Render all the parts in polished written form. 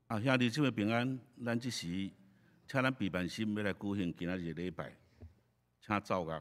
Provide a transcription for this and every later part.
啊，兄弟姊妹平安，咱這時請咱備辦心欲來舉行今仔日禮拜，請奏樂。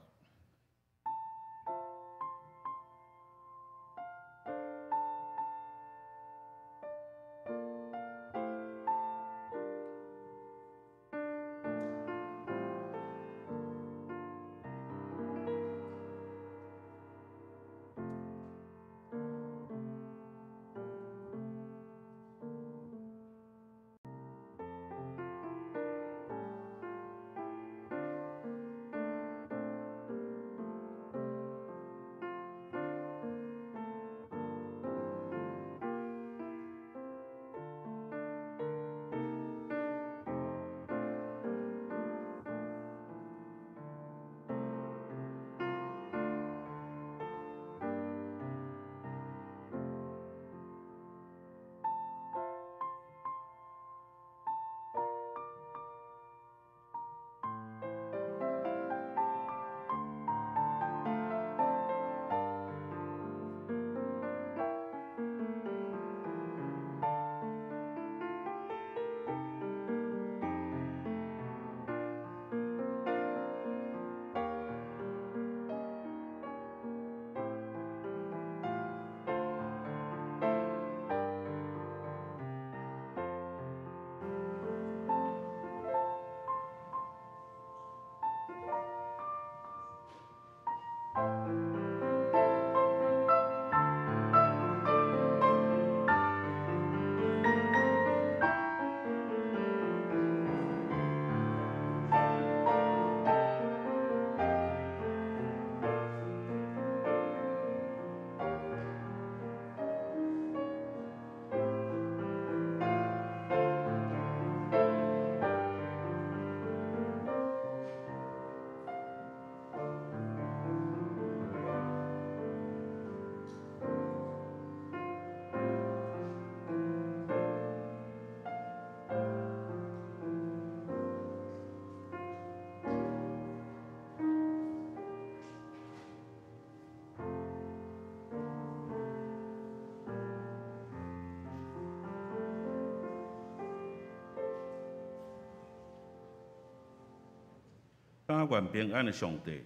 但願平安的上帝，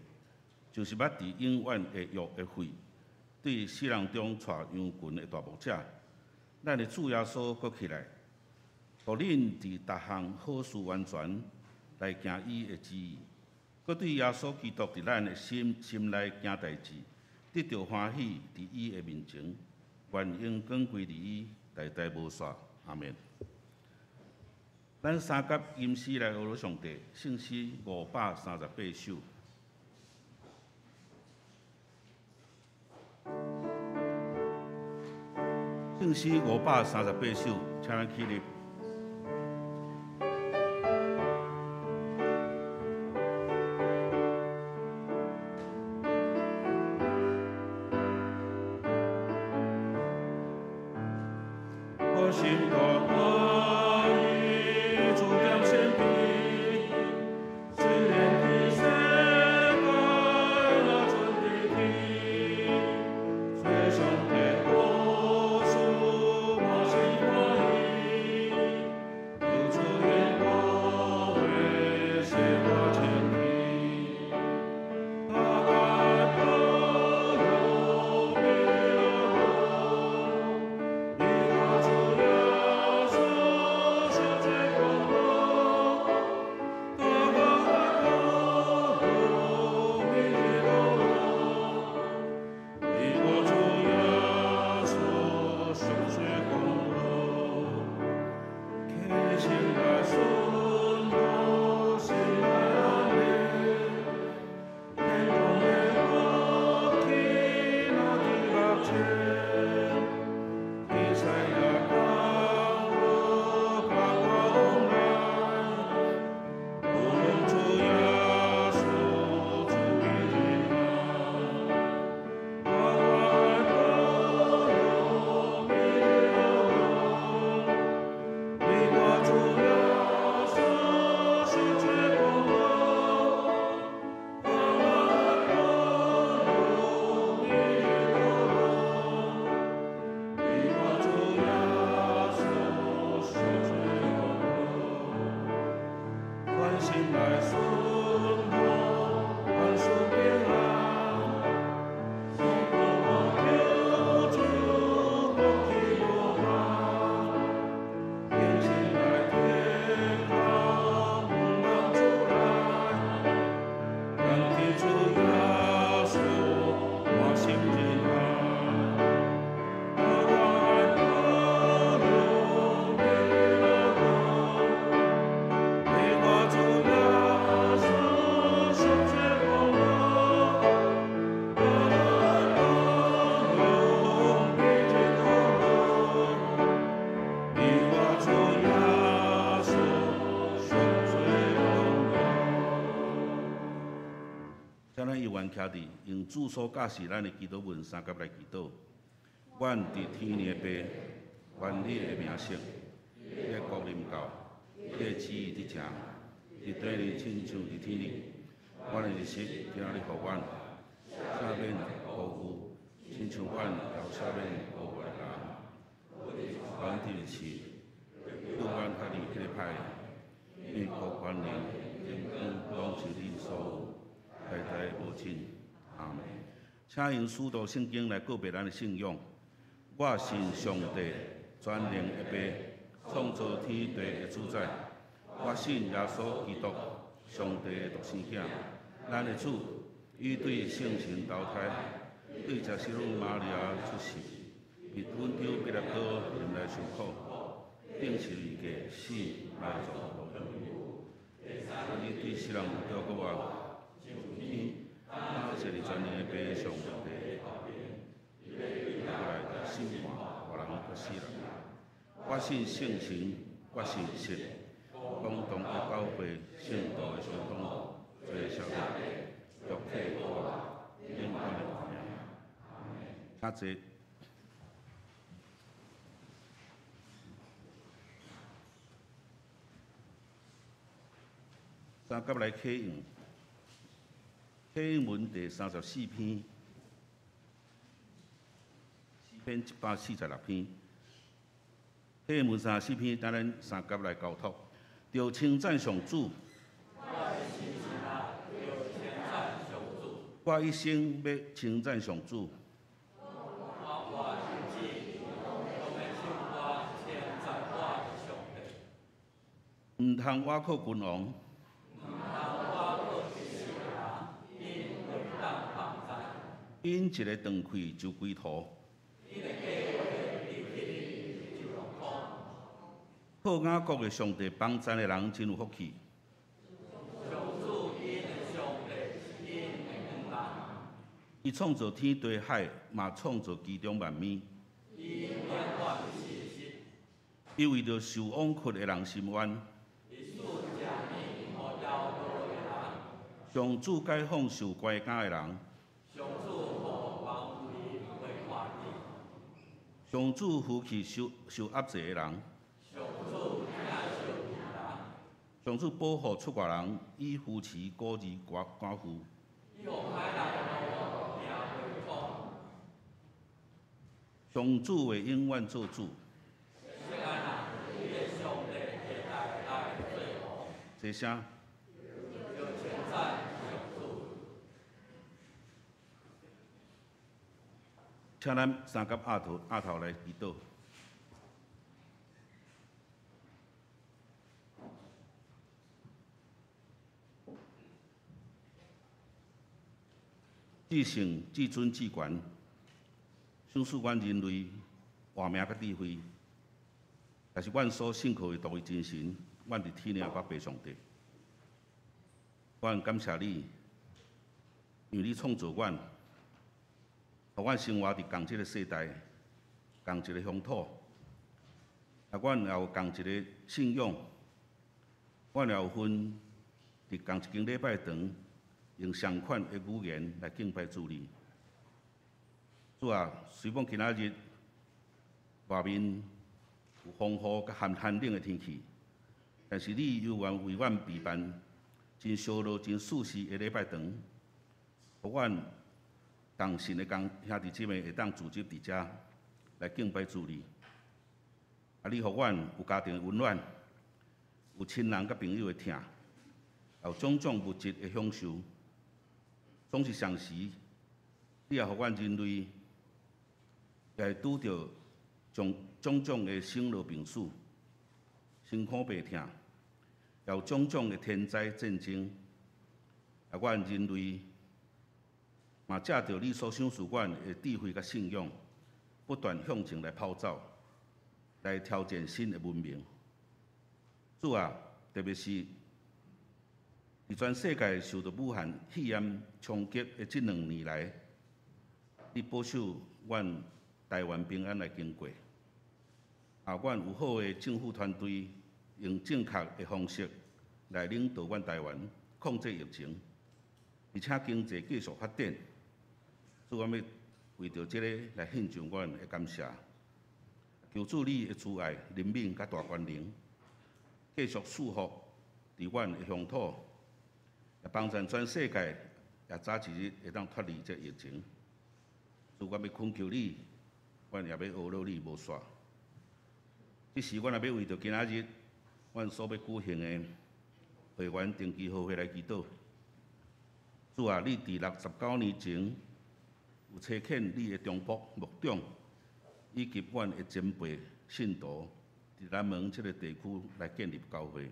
就是捌佇永遠的約的會，對死人中帶羊群的大牧者，咱的主耶穌閣起來，予恁佇逐項好事完全來行伊的旨意，閣對耶穌基督佇咱的心心內行代誌，得著歡喜佇伊的面前，願榮光歸予伊，代代無煞。阿們。咱三甲吟詩來學上帝，聖詩538首。聖詩538首，請咱起立。我心肝愛伊，主踮身邊，雖然佇世界若陣地天，做上帝好事，滿心歡喜，求主用寶血洗我清氣，他愛保佑美樂你我主耶穌上最光榮，大願愛保佑美樂你我主耶穌上最光榮，虔誠來順服心來安寧，天堂的福氣若佇目前，天使也降落甲我往來，無論主耶穌主必人安，我愛保佑美樂你我主耶穌全心來順服，萬事平安。上主救主，福氣無限，虔心來聽候，望主來，感謝主耶穌，滿心仁愛。我愛朋友彼樂樂，你我主耶穌贖罪功勞，我愛朋友彼真樂樂，你我主耶穌贖罪功勞。請咱猶原徛佇，用主所教示咱的祈禱文三佮來祈禱。阮佇天的父，願你的名聖，你的國臨到，你的旨意得成，佇地裡親像佇天裡。阮的日食今仔日予阮，赦免辜負，親像阮也有赦免辜負的人。予阮得試，救阮脫離彼個歹的，因為國權能榮光攏是你所有，代代無盡。阿門。請用使徒聖經來告白咱的信仰。我信上帝，全能的父，創造天地的主宰。我信耶穌基督，上帝的獨生囝，咱的主，伊對聖神投胎，對十聖女瑪利亞出世，佇本丟彼拉多入來受苦，釘十字架死埋葬落地獄。伊對死人復活，升天，坐佇全能的父上帝後邊，過來審判活人佮死人。我信聖神，我信聖公同的教會，聖徒的相通，罪赦免，肉體復活，永遠的活命。請坐。三佮來啟用，啟用文第34篇，詩篇146篇。啟用文34篇，等咱三佮來交託，著稱讚上主。我一生欲稱讚上主。毋通倚靠君王。𪜶一个斷氣就歸途。靠雅各的上帝幫贊的人真有福氣。伊創造天地海，嘛創造其中萬物。伊為著受枉屈的人伸冤。上主解放受關監的人。上主扶起受受壓制的人。上主保護出外人，以扶持孤兒寡寡婦。上主會永遠做主。齊聲。請咱三佮額頭額頭來祈禱。至聖、至尊、至懸，賞賜阮人類活命佮智慧，也是阮所信靠的獨一真神，阮佇天的阿爸上帝。阮感謝你，因為你創造阮，予阮生活佇仝這个世代，仝一个鄉土，啊，阮也有仝一个信仰，阮也有份佇仝一間禮拜堂，用相款的語言來敬拜主你。主啊，雖講今仔日外面有風雨佮寒寒冷的天氣，但是你猶原為阮備辦真燒熱、真舒適的禮拜堂，予阮同神的共兄弟姊妹會當聚集佇遮來敬拜主你。啊，你予阮有家庭的溫暖，有親人佮朋友的疼，有種種物質的享受，總是同時，你也予阮人類也會拄著種種種的生老病死、辛苦病痛，也有種種的天災戰爭，啊，阮人類嘛藉著你所賞賜阮的智慧佮信仰，不斷向前來跑走，來挑戰新的文明。主啊，特別是佇全世界受著武漢肺炎衝擊的這2年來，你保守阮台灣平安來經過。啊，阮有好的政府團隊，用正確的方式來領導阮台灣控制疫情，而且經濟繼續發展。主，我欲為著這个來獻上阮的感謝。求主你的慈愛、憐憫佮大權能，繼續賜福佇阮的鄉土，也幫助全世界也早一日會當脫離這疫情。主，我欲懇求你，阮也欲呵咾你無煞。這時，阮也欲為著今仔日阮所欲舉行的會員定期好會來祈禱。主啊，你佇69年前有差遣你的忠僕牧長，以及阮的前輩信徒，佇南門這个地區來建立教會。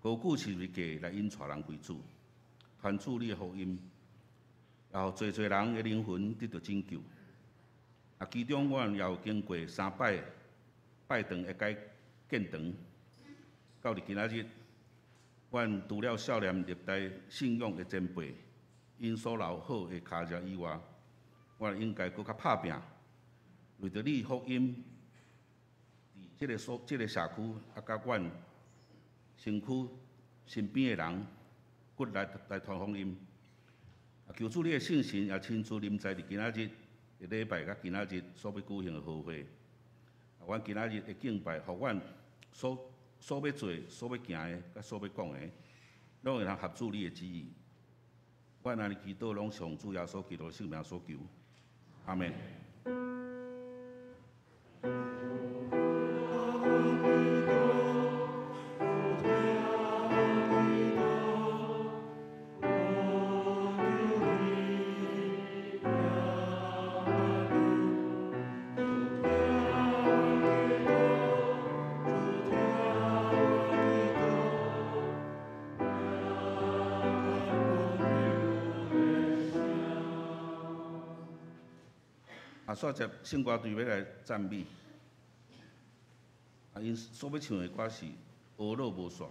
高舉十字架來引帶人歸主，傳主你的福音，也予濟濟人的靈魂得著拯救。啊，其中阮也有經過三擺拜堂的改建堂，到佇今仔日，阮除了少年歷代信仰的前輩，𪜶所留好的跤跡以外，阮應該閣較拍拚，為著你福音，佇這个社區，啊，佮阮身軀身邊的人，骨力來傳福音。啊，求主你的聖神也親自臨在佇今仔日的禮拜，佮今仔日所欲舉行的好會。啊，阮今仔日的敬拜，予阮所欲做、所欲行的，佮所欲講的，攏會通合主你的旨意。阮按呢祈禱，攏是奉主耶穌基督的聖名所求。阿們。啊，煞接聖歌隊欲來讚美。啊，𪜶所欲唱的歌是《呵咾無煞》。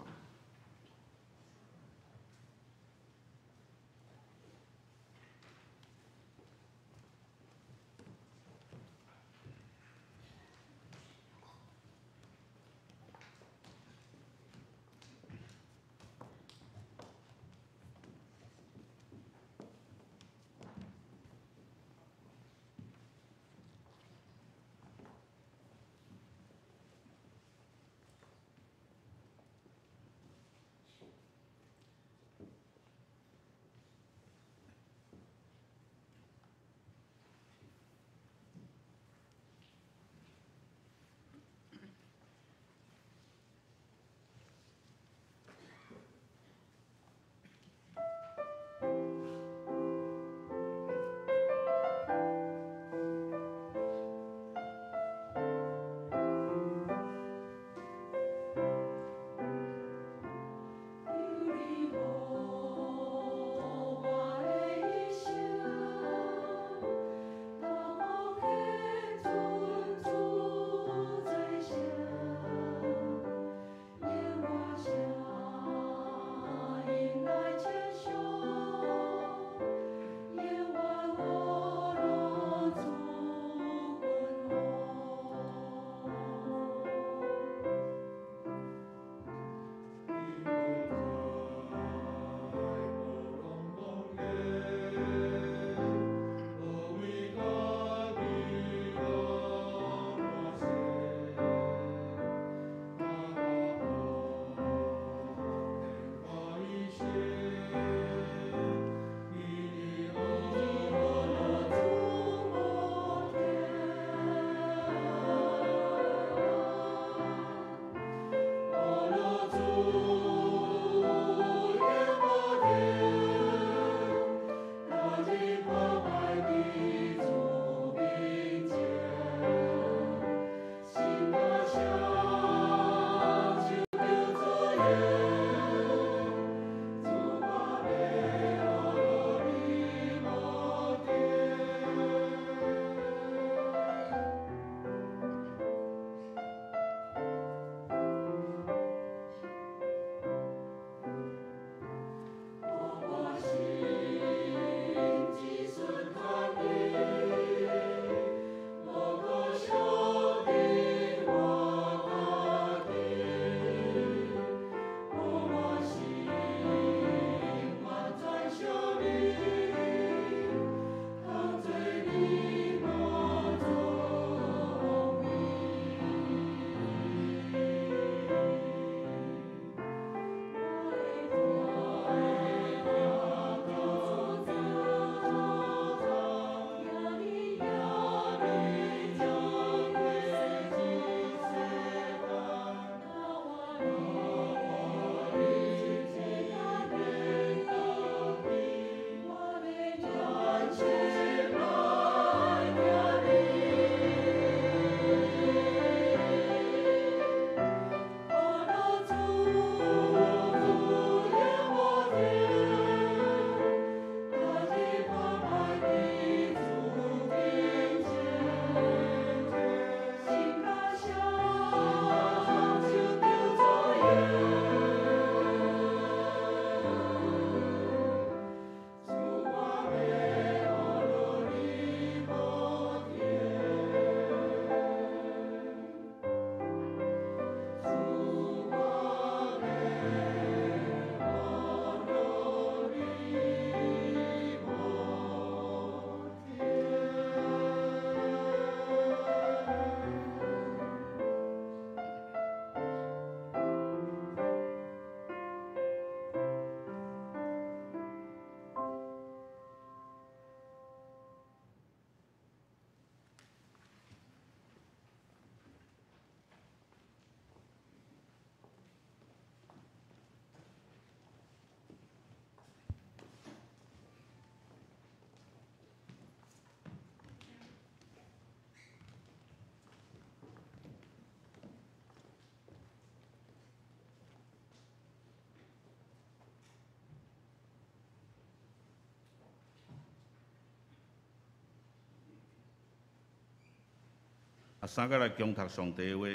三甲來恭讀上帝的話，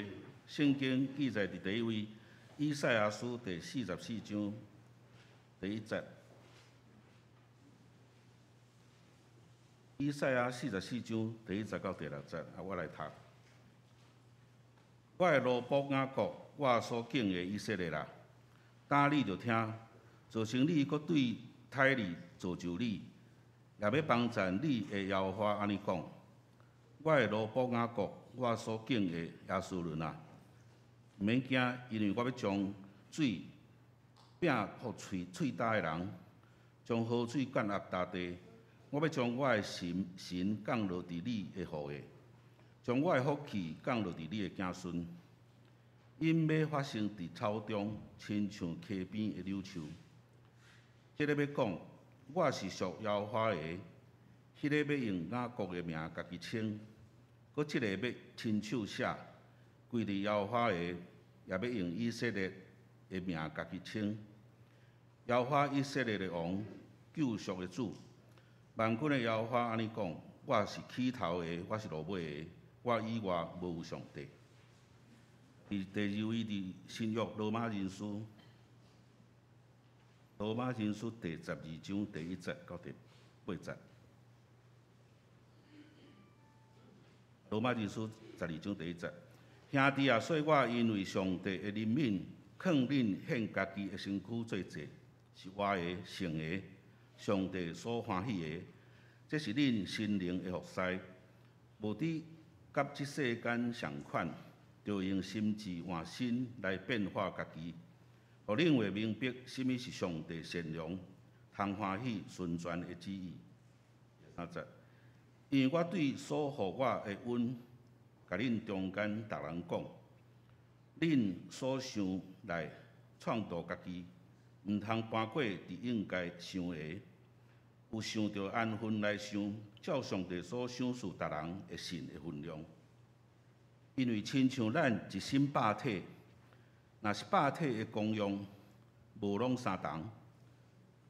聖經記載佇第一位以賽亞書第四十四章第一節。以賽亞四十四章第一節到第六節，啊，我來讀。我的奴僕雅各，我所揀的以色列啦，今你著聽，造成你，閣對待你，造就你，也欲幫贊你的耶和華按呢講：我的奴僕雅各，我所揀的耶書崙啊，毋免驚，因為我欲將水摒予喙喙焦的人，將河水灌壓大地。我欲將我的神神降落佇你的後裔，將我的福氣降落佇你的子孫。𪜶欲發生佇草中，親像溪邊的柳樹。這个欲講，我是屬耶和華的，彼个欲用雅各的名家己稱，閣這个欲親手寫，歸佇耶和華的，也欲用以色列的名家己稱。耶和華以色列的王，救贖的主，萬軍的耶和華按呢講：我是起頭的，我是落尾的，我以外無有上帝。佇第二位佇新約羅馬人書，羅馬人書第十二章第一節到第八節。羅馬人書十二章第一節，兄弟啊，所以我因為上帝的憐憫，勸恁獻家己的身軀做祭，是活的、聖的，上帝所歡喜的。這是恁心靈的服侍。無佇佮這世間仝款，著用心智換新來變化家己，予恁會明白啥物是上帝善良、通歡喜、純全的旨意。第三節，因為我對所予我的恩，共恁中間逐人講，恁所想來創造家己，毋通搬過佇應該想的，有想著安分來想，照上帝所賞賜逐人的信的分量。因為親像咱一身肉體，若是肉體的功用無攏相同，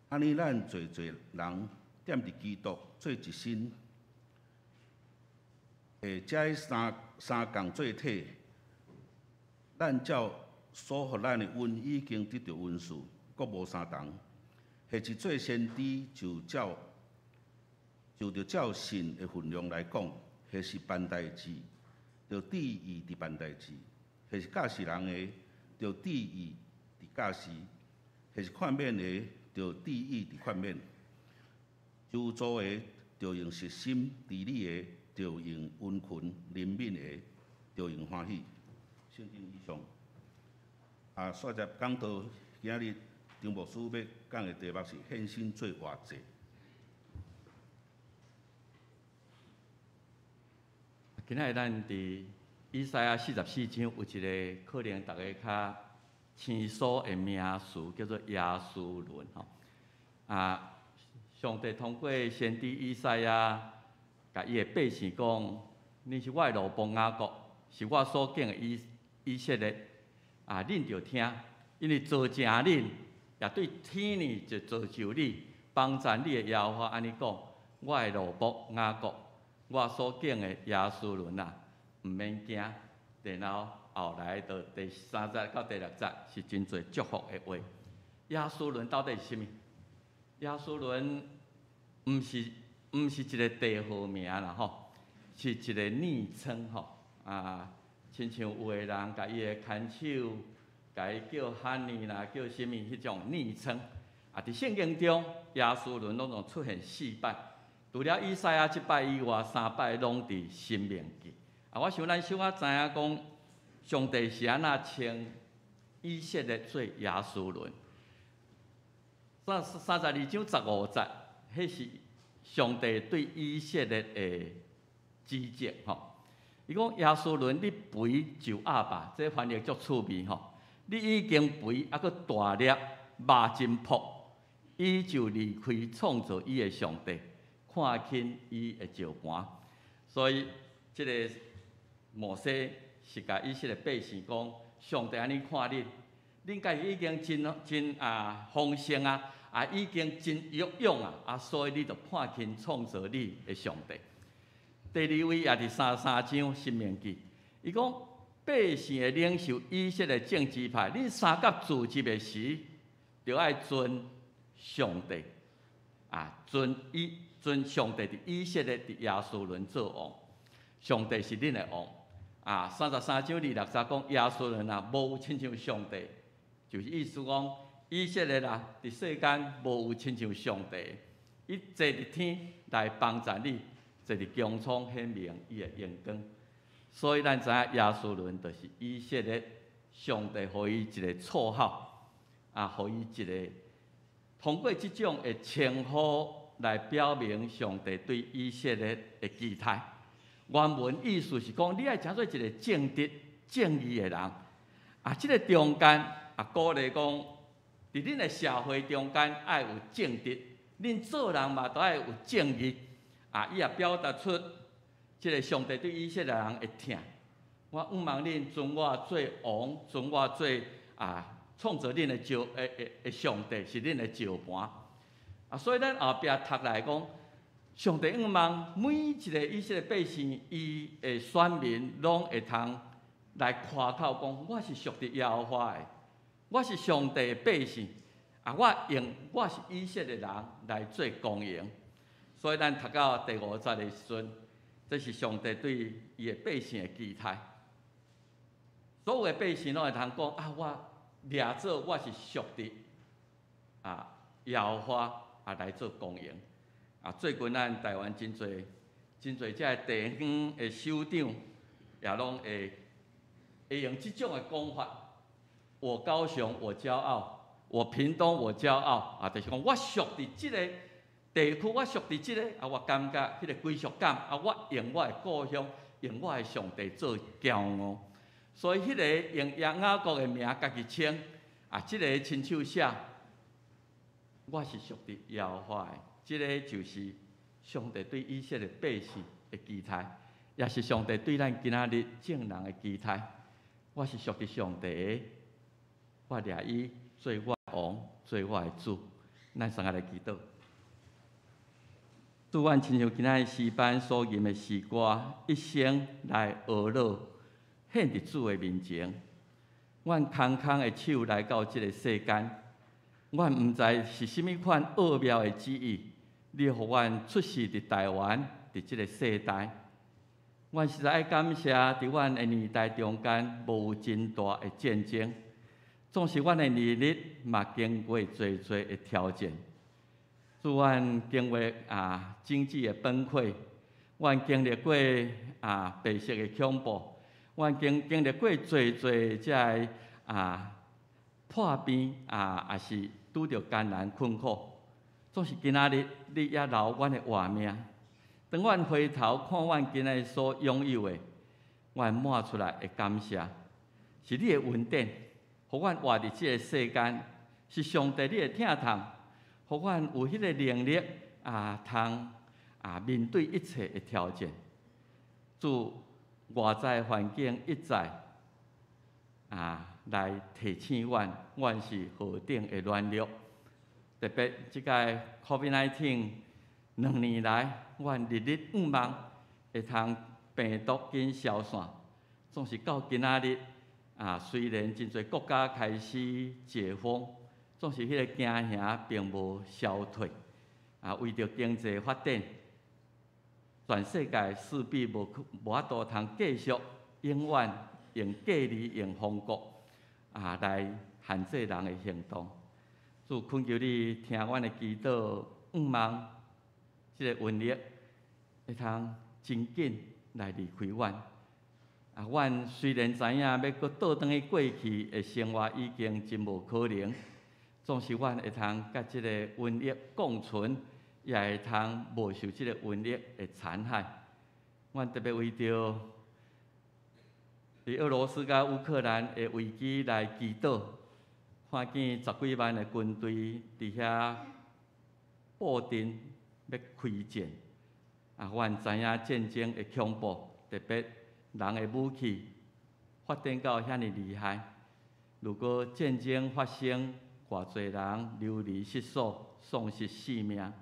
按呢咱濟濟人踮佇基督做一身，這相相仝做體，咱照所予咱的恩已經得著恩賜，閣無相同。或是做先知就照就著照信的分量來講，或是辦代誌，著注意佇辦代誌；或是教示人的，著注意佇教示；或是勸勉的，著注意佇勸勉；救助的，著用實心；治理的，著用溫存；憐憫的，著用歡喜。聖經以上。啊，煞接講到今仔日張牧師欲講的題目是獻身做活祭。今仔日咱佇以賽亞四十四章有一个可能逐家較生疏的名詞，叫做耶書崙吼。啊，上帝通過先知以賽亞，共伊的百姓講：你是我的奴僕雅各，是我所揀的以以色列。啊，恁著聽，因為造成恁，也對天呢就造就你，幫贊你的耶和華按呢講：我的奴僕雅各，我所揀的耶書崙啊，毋免驚。然後後來到第三節到第六節是真濟祝福的話。耶書崙到底是啥物？耶書崙毋是一个地號名啦吼，是一个昵稱吼啊。親像有的人共伊的牽手，共伊叫漢尼啦，叫啥物彼種昵稱。啊，佇聖經中，耶書崙攏總出現四擺，除了以賽亞這擺以外，三擺攏佇申命記。啊，我想咱小可知影講，上帝是按怎稱以色列做耶書崙。三十二章十五節，彼是上帝對以色列的指責吼。伊講耶書崙，你肥就鴨吧，這翻譯足趣味吼。你已經肥，猶閣大粒，肉真樸，伊就離開創造伊的上帝，看輕伊的石盤。所以，這个摩西是共以色列百姓講，上帝按呢看恁，恁家己已經真真啊豐盛啊，啊已經真勇勇啊，啊所以你就看輕創造你的上帝。第二位也佇三三章申命記，伊講百姓的領袖以色列眾支派，恁三甲聚集的時，著愛尊上帝，啊，尊以尊上帝佇以色列佇耶書崙做王，上帝是恁的王。啊，33章26節講耶書崙啊，無有親像上帝，就是意思講以色列啊，佇世間無有親像上帝，伊坐佇天來幫贊你，坐佇穹蒼顯明伊的榮光。所以咱知影耶書崙就是以色列上帝予伊一個綽號，啊，予伊一個通過這種的稱呼來表明上帝對以色列的期待。原文意思是講，你愛成做一個正直、正義的人。啊，這個中間啊，鼓勵講，佇恁的社會中間愛有正直，恁做人嘛都愛有正義。啊，伊也表達出這個上帝對以色列人的疼。我向望恁尊我做王，尊我做啊創造恁的石的的的上帝，是恁的石盤。啊，所以咱後壁讀來講，上帝向望每一個以色列百姓，伊的選民攏會通來誇口講，我是屬佇耶和華的，我是上帝的百姓。啊，我用我是以色列人來做光榮。所以咱讀到第五節的時陣，這是上帝對伊的百姓的期待。所有的百姓攏會通講啊，我掠做我是屬佇啊耶和華啊來做光榮。啊，最近咱台灣真濟真濟這个地方的首長也攏會會用這種的講法。我高雄我驕傲，我屏東我驕傲，啊，就是講我屬佇這个地區，我屬佇這个啊，我感覺彼个歸屬感啊，我用我的故鄉，用我的上帝做驕傲。所以彼个用雅各的名家己稱，啊，這个親手寫，我是屬佇耶和華的。這个就是上帝對以色列百姓的期待，也是上帝對咱今仔日眾人的期待。我是屬佇上帝的，我掠伊做我的王，做我的主。咱相共來祈禱。主，阮親像今仔日詩班所吟的詩歌，一生來呵咾，獻佇主的面前。阮空空的手來到這個世間，阮毋知是啥物款奧妙的旨意，你予阮出世佇台灣，佇這個世代。阮實在愛感謝，佇阮的年代中間，無有真大的戰爭，縱使阮的年日嘛經過濟濟的挑戰。主，阮經過啊經濟的崩潰，阮經歷過啊白色的恐怖，阮經經歷過濟濟這个啊破病啊，也是拄著艱難困苦。總是今仔日，你猶留阮的活命。當阮回頭看阮今仔日所擁有的，阮滿出來會感謝，是你的恩典，予阮活佇這個世間，是上帝你的疼痛，予阮有彼个能力啊，通啊面對一切的挑戰。主，外在環境一再啊來提醒阮，阮是何等的軟弱。特別這個 COVID-19 2年來，阮日日向望會通病毒緊消散，總是到今仔日啊，雖然真濟國家開始解封，總是彼个驚嚇並無消退。啊，為著經濟發展，全世界勢必無無法度通繼續永遠用隔離、用封國啊來限制人的行動。主懇求你聽阮的祈禱，向望這个瘟疫會通真緊來離開阮。啊，阮雖然知影欲閣倒轉去過去的生活已經真無可能，總是阮會通佮這个瘟疫共存，也會通無受這个瘟疫的殘害。阮特別為著佇俄羅斯佮烏克蘭的危機來祈禱，看見十幾萬的軍隊佇遐布陣欲開戰。啊，阮知影戰爭的恐怖，特別人的武器發展到遐爾厲害。如果戰爭發生，偌濟人流離失所，喪失性命。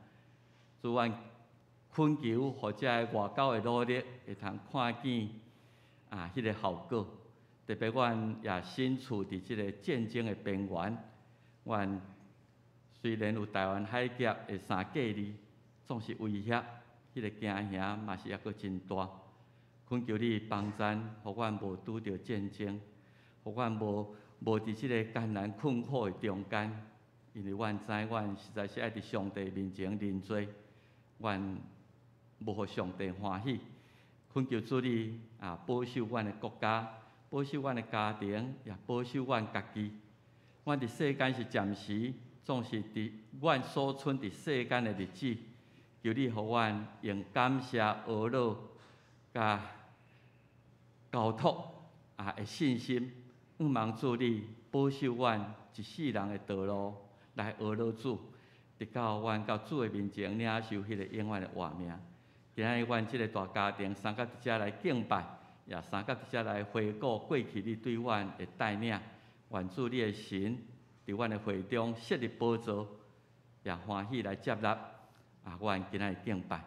主，阮懇求，予這个外交的努力會通看見啊，彼个效果。特別阮也身處佇這個戰爭的邊緣，阮雖然有台灣海峽的三隔離，總是威脅，彼個驚嚇嘛是猶閣真大。懇求你幫贊，予阮無拄著戰爭，予阮無佇這個艱難困苦的中間，因為阮知阮實在是愛佇上帝面前認罪，阮無予上帝歡喜。懇求主你啊，保守阮的國家，保守阮的家庭，也保守阮家己。阮佇世間是暫時，總是佇阮所存佇世間的日子，求你予阮用感謝、懊惱、佮交託啊的信心，向望主你保守阮一世人的道路來學樂主，直到阮到主的面前領受彼個永遠的活命。今仔日阮這個大家庭相佮佇遮來敬拜，也相佮佇遮來回顧過去你對阮的帶領。願主你的神佇阮的會中設立寶座，也歡喜來接納啊！阮今仔日敬拜，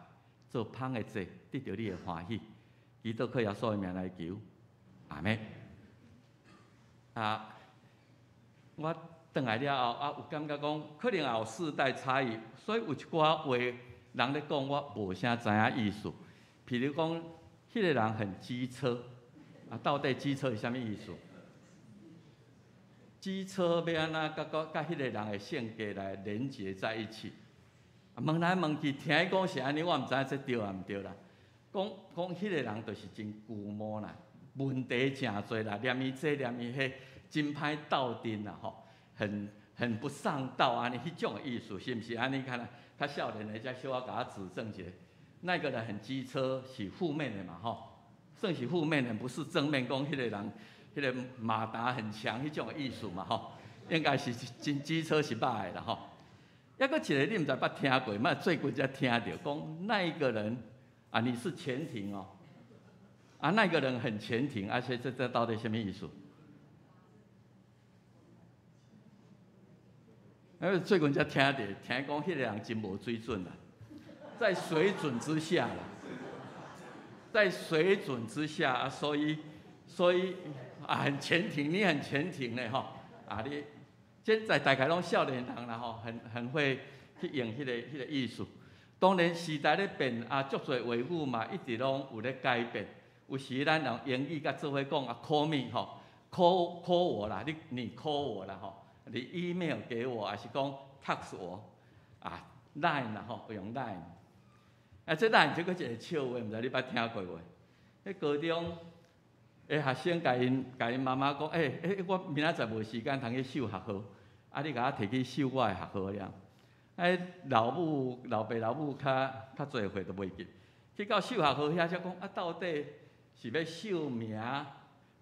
做芳的祭，得著你的歡喜。祈禱靠耶穌的名來求，阿們。啊，我轉來了後啊，有感覺講可能也有世代差異，所以有一寡話人咧講，我無啥知影意思。譬如講，彼個人很機車，啊，到底機車是啥物意思？機車欲按怎佮佮彼個人的性格來連結在一起？啊，問來問去，聽伊講是按呢，我毋知影這對抑毋對啦。講講彼個人就是真龜毛啦，問題誠濟啦，念伊這念伊彼，真歹鬥陣啦吼，很不上道按呢，彼種的意思是毋是按呢？看來較少年的才小可共我指正一下。那個人很機車，是負面的嘛吼，算是負面的，不是正面講彼個人。彼個馬達很強，彼種的意思嘛吼，應該是真機車是歹的啦吼。抑閣一個你毋知捌聽過，嘛最近才聽著，講那一個人啊，你是潛艇哦，啊那個人很潛艇，而且這到底啥物意思？因最近才聽著，聽講彼個人真無水準啦，在水準之下啦，在水準之下啊，所以。啊，很潛艇，你很潛艇咧吼！啊，你現在大概攏少年人啦吼，很會去用彼個意思。當然時代咧變，啊，足濟話語嘛，一直攏有咧改變。有時咱用英語佮做伙講啊，call me 吼，call call 我啦，你 call 我啦吼，你 email 給我，還是講 text 我啊，line 啦吼，用 line。啊，這 line 這閣一個笑話，毋知你捌聽過無？彼高中的學生共𪜶媽媽講，欸欸，我明仔載無時間通去繡學號，啊，你共我提去繡我的學號爾。啊，老母老爸老母較濟歲就袂記，去到繡學號遐才講，啊，到底是欲繡名，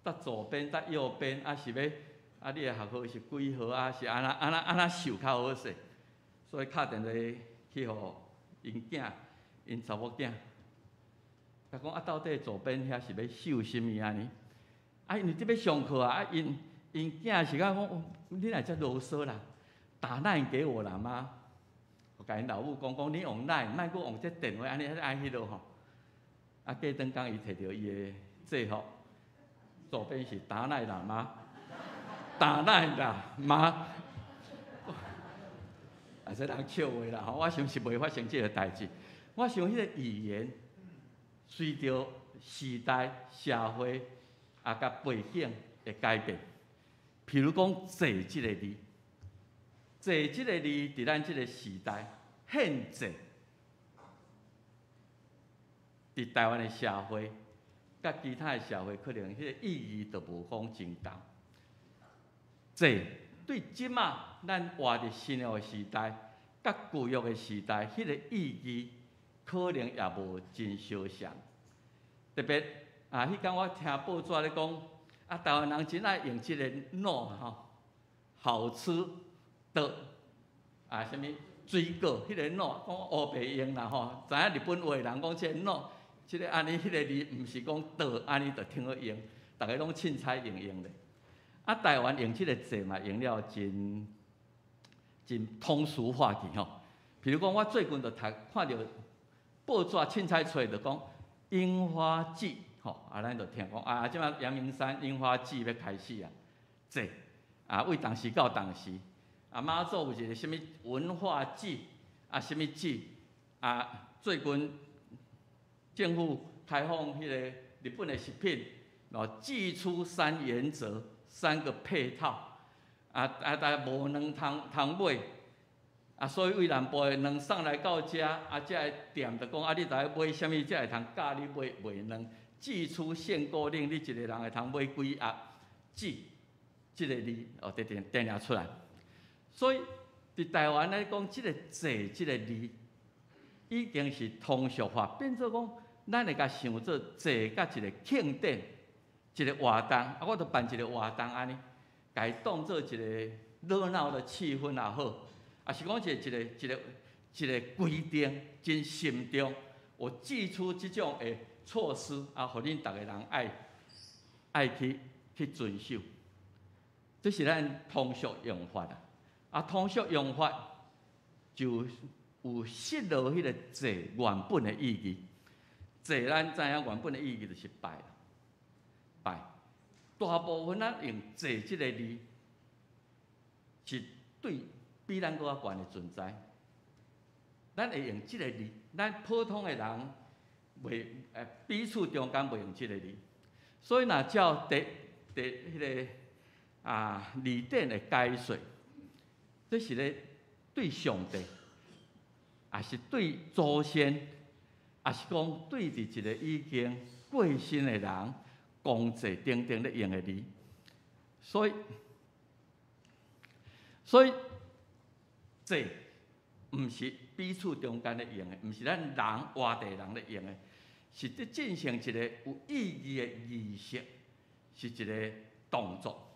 佇左邊佇右邊，啊是欲啊你的學號是幾號啊？是按怎按怎按怎繡較好勢？所以敲電話去予𪜶囝，𪜶查某囝。共講啊，到底左邊遐是欲繡啥物按呢？啊，因為這欲上課啊，啊，𪜶囝是講，你若遮囉嗦啦，打 LINE 給我啦媽。我共𪜶老母講講，你用 LINE，莫閣用這電話按呢愛彼落吼。啊，過轉工伊提著伊的制服，左邊是達賴喇嘛，達賴喇嘛。啊，這人笑話啦吼，我想是袂發生這個代誌。我想彼個語言隨著時代、社會啊，佮背景會改變。譬如講“坐”這個字，“坐”這個字佇咱這個時代，現在佇台灣的社會，佮其他的社會可能彼個意義就無講真仝。坐對這馬咱活佇新約的時代，佮舊約的時代，彼個意義可能也無真相像。特別啊，彼工我聽報紙咧講，啊，台灣人真愛用這個喏吼，好吃的啊，啥物水果，彼個喏，講烏白用啦吼，知影日本話人講這個喏，這個按呢，彼個字毋是講的按呢就聽好用，逐家攏凊彩用用咧。啊，台灣用這個字嘛，用了真真通俗化去吼。譬如講，我最近就讀看著報紙凊彩揣就講櫻花季，吼，啊，咱就聽講啊，這擺陽明山櫻花季欲開始啊，祭啊，對當時到當時，啊，媽祖有一個啥物文化祭，啊，啥物祭，啊，最近政府開放彼個日本的食品，哦，祭出三原則，三個配套，啊啊，但無卵通通買，啊，所以對南部的卵送來到遮，啊，這个店就講啊，你著愛買啥物才會通教你買賣卵，祭出限購令，你一個人會通買幾盒，祭，這个字哦，佇定定出來。所以佇台灣來講，這个祭這个字已經是通俗化，變做講，咱會共想做祭佮一個慶典，一個活動，啊，我著辦一個活動按呢，共伊當做一個熱鬧的氣氛也好，抑是講一個一個一個一個規定真慎重，有祭出這種的措施，啊，予恁逐个人愛愛去去遵守。這是咱通俗用法啊，啊，通俗用法就有失落彼個祭原本的意義。祭咱知影原本的意義就是拜，拜。大部分咱用祭這个字，是對比咱閣較懸的存在。咱會用這個字，咱普通的人袂彼此中間袂用這個字。所以若照第第彼个啊字典的解說，這是咧對上帝，抑是對祖先，抑是講對佇一個已經過身的人，公祭等等咧用的字。所以，所以祭毋是彼此中間咧用的，毋是咱人活地人咧用的，是佇進行一個有意義的儀式，是一個動作。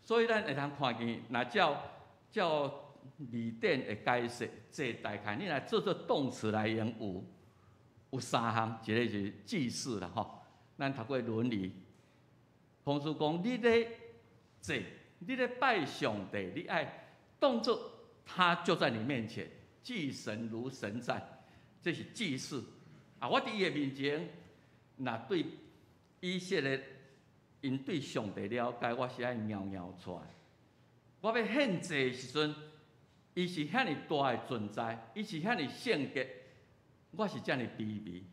所以咱會通看見，若照照字典的解釋，祭大概你若做做動詞來用，有有三項，一個是祭祀啦吼。咱讀過《論語》，孔子講：你咧祭，你咧拜上帝，你愛當作他就在你面前，祭神如神在，這是祭祀。啊，我佇伊的面前，若對以色列𪜶對上帝了解，我是愛搖搖出來。我欲獻祭的時陣，伊是遐爾大的存在，伊是遐爾聖潔，我是遮爾卑微。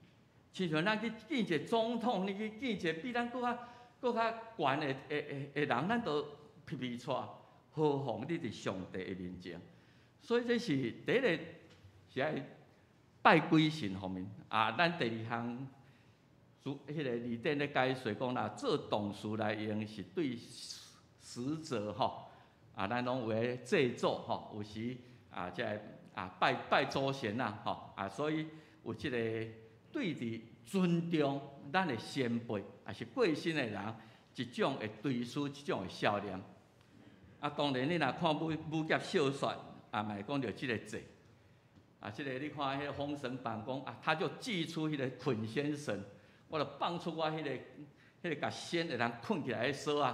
親像咱去見一个總統，你去見一個比咱閣較閣較懸的的的的人，咱都皮皮掣，何況你佇上帝的面前。所以這是第一個是愛拜鬼神方面。啊，咱第二項，彼个字典咧解說講啦，做動詞來用是對死者吼，啊，咱攏有咧祭祖吼，有時啊，這个啊拜拜祖先啊，吼啊，所以有這个對佇尊重咱的先輩，抑是過身的人，一種的追思，一種的孝念。啊，當然你若看武武俠小說，啊，嘛會講著這个祭。啊，這个你看彼个《封神榜》講啊，他就祭出彼个捆仙繩，我就放出我彼个彼个共仙會當睏起來的索仔，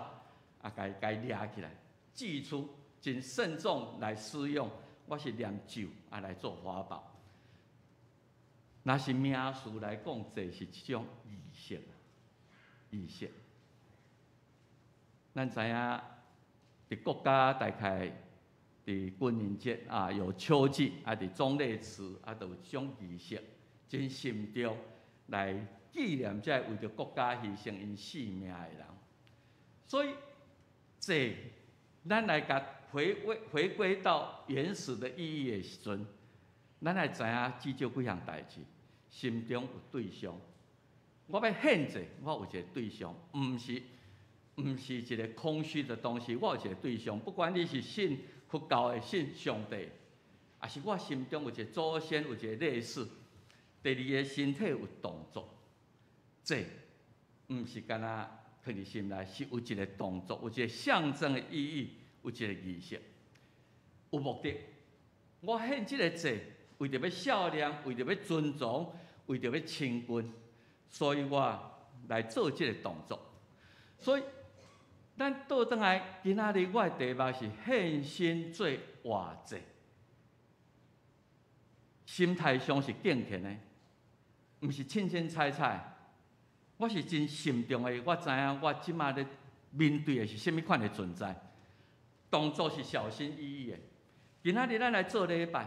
啊，共伊共伊掠起來，祭出真慎重來使用，我是念咒啊來做法寶。若是名詞來講，這是一種儀式，儀式。咱知影，佇國家大概佇軍人節啊，有秋祭啊，佇忠烈祠啊，都有這種儀式，真慎重來紀念這个為著國家犧牲𪜶性命的人。所以，這咱來共回歸回歸到原始的意義的時陣，咱愛知影至少幾項代誌，心中有對象。我欲獻祭，我有一個對象，毋是毋是一個空虛的東西，我有一個對象。不管你是信佛教的，信上帝，抑是我心中有一個祖先，有一個烈士。第二个，身體有動作，這毋是干焦囥佇心內，是有一個動作，有一個象徵的意義，有一個儀式，有目的。我獻這個祭，為著欲孝念，為著欲尊重，為著欲親近，所以我來做這個動作。所以，咱倒轉來，今仔日我的題目是獻身做活祭，心態上是敬虔的，毋是凊凊彩彩。我是真慎重的，我知影我這馬咧面對的是啥物款的存在，動作是小心翼翼的。今仔日咱來做禮拜，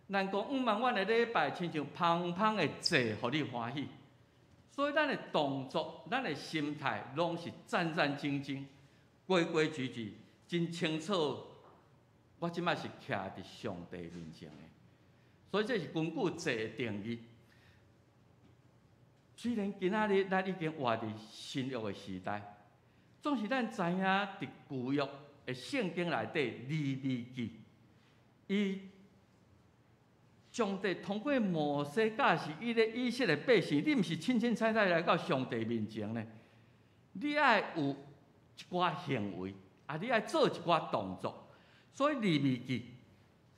咱講毋茫阮的禮拜親像芳芳的祭，予你歡喜。所以咱的動作、咱的心態，攏是戰戰兢兢、規規矩矩，真清楚。我這馬是徛佇上帝面前的，所以這是根據祭的定義。雖然今仔日咱已經活佇新約的時代，總是咱知影佇舊約的聖經內底利未記，伊上帝通過摩西教示伊的以色列百姓，你毋是凊凊彩彩來到上帝面前呢？你愛有一寡行為，啊，你愛做一寡動作。所以利未記，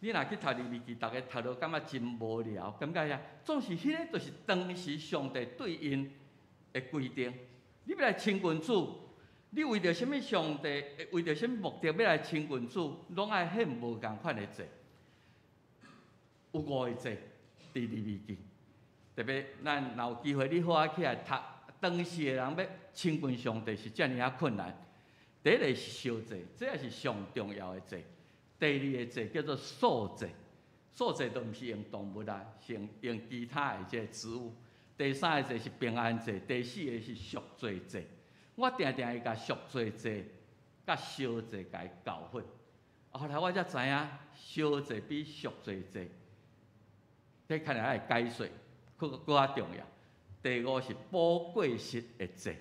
你若去讀利未記，逐家讀落感覺真無聊，感覺啥？總是彼个就是當時上帝對𪜶的規定。你欲來親近主，你為著啥物上帝？為著啥物目的欲來親近主？攏愛獻無仝款的祭。有五個祭，佇利未記。特別咱若有機會，你好好起來讀。當時的人欲親近上帝是遮爾仔困難。第一个是燒祭，這也是上重要的祭。第二個祭叫做素祭，素祭都毋是用動物啦，是用其他的這个植物。第三个祭是平安祭，第四个是贖罪祭。我定定會共贖罪祭佮燒祭共伊搞混。後來我才知影，燒祭比贖罪祭，這可能愛解說，閣閣較重要。第五是補過失的祭，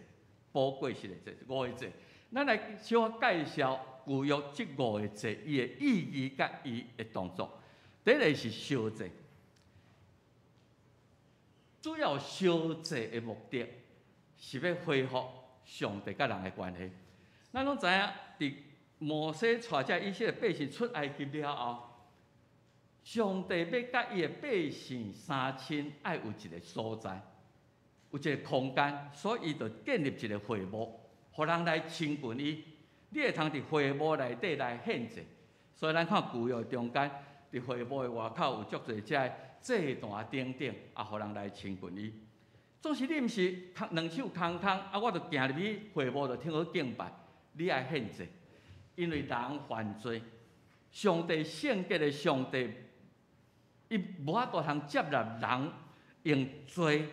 補過失的祭，五個祭。咱來小可介紹舊約這五個祭，伊的意義佮伊的動作。第一个是燒祭，主要燒祭的目的是欲恢復上帝佮人的關係。咱攏知影，佇摩西帶這以色列百姓出埃及了後，上帝欲佮伊的百姓相親，愛有一个所在，有一个空間，所以伊就建立一个會幕，予人來親近伊。你會通佇會幕內底來獻祭，所以咱看舊約中間，佇會幕的外口有足濟這个祭壇等等，啊，予人來親近伊。總是你毋是兩手空空，啊，我就行入去會幕就停好敬拜，你愛獻祭，因為人犯罪，上帝聖潔的上帝，伊無法度通接納人用罪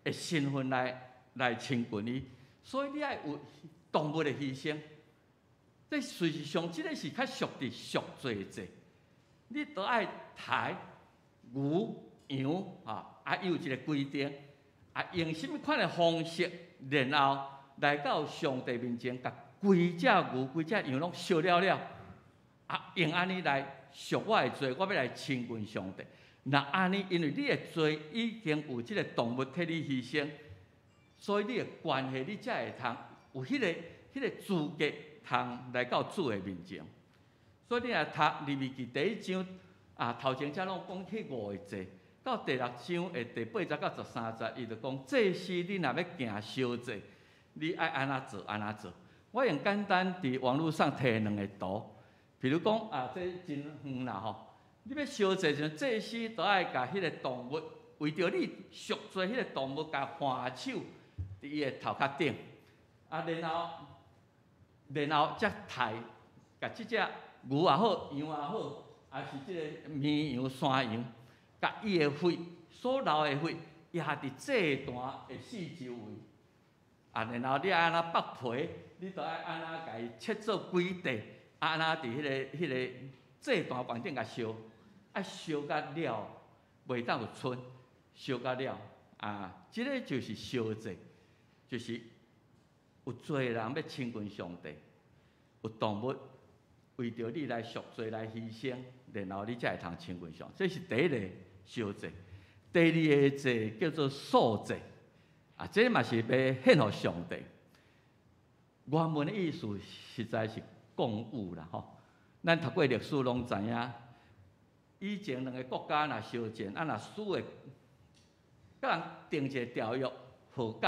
的身份來親近伊，所以你愛有動物的犧牲。這事實上，這个是較屬佇贖罪祭，你都愛刣牛羊啊，啊，伊有一个規定，啊，用啥物款的方式，然後來到上帝面前，共規隻牛、規隻羊攏燒了了，啊，用按呢來贖我的罪，我欲來親近上帝。若按呢，因為你的罪已經有這个動物替你犧牲，所以你的關係，你才會通有彼个資格通來到主的面前。所以你若讀利未記第一章啊，頭前才攏講彼五個祭，到第六章的第八節到十三節，伊就講祭司你若欲行燒祭，你愛按怎做按怎做。我用簡單佇網路上提兩个圖，比如講啊，這真遠啦吼，你欲燒祭時陣，祭司都愛共彼个動物為著你贖罪，彼个動物共還手佇伊的頭殼頂，啊，然後才刣，共這隻牛也好，羊也好，抑是這个綿羊、山羊，共伊的血所流的血，壓佇祭壇的四周圍。啊，然後你愛按怎剝皮，你都愛按怎共伊切做幾塊，按怎佇彼个祭壇懸頂共燒，愛燒甲了，袂當有賰，燒甲了。啊，這个就是燒祭，就是有罪的人欲親近上帝，有動物為著你來贖罪來犧牲，然後你才會通親近上帝。這是第一個燒祭。第二个祭叫做素祭，啊，這嘛是欲獻予上帝。原文的意思實在是貢物啦，吼。咱讀過歷史攏知影，以前兩个國家若相戰，啊若輸的，佮人訂一个條約和解，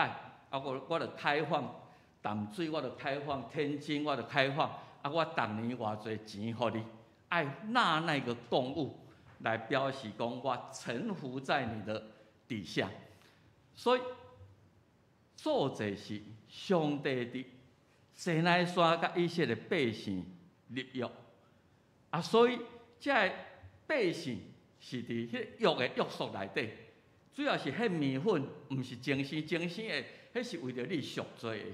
啊我就開放淡水，我就開放天津，我就開放，啊我逐年偌濟錢予你，愛納那个貢物來表示講我臣服在你的底下。所以素祭是上帝佇西奈山佮以色列百姓立約，啊，所以這个百姓是佇彼個約的約束內底，主要是獻麵粉，毋是精牲，精牲的，彼是為著你贖罪的。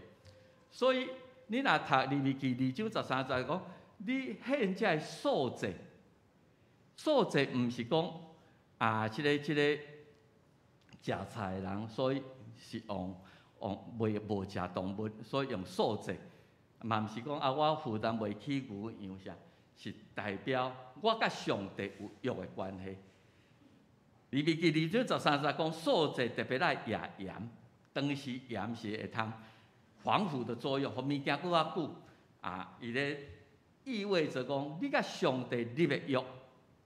所以你若讀利未記2章13節講，你獻這个素祭，素祭毋是講啊，這個食菜的人，所以是用袂無食動物，所以用素祭。嘛毋是講啊，我負擔袂起牛羊啥，是代表我佮上帝有約的關係。利未記2章13節講素祭特別愛額鹽，當時鹽是會通防腐的作用，予物件閣較久。啊，伊咧意味著講，你佮上帝立的約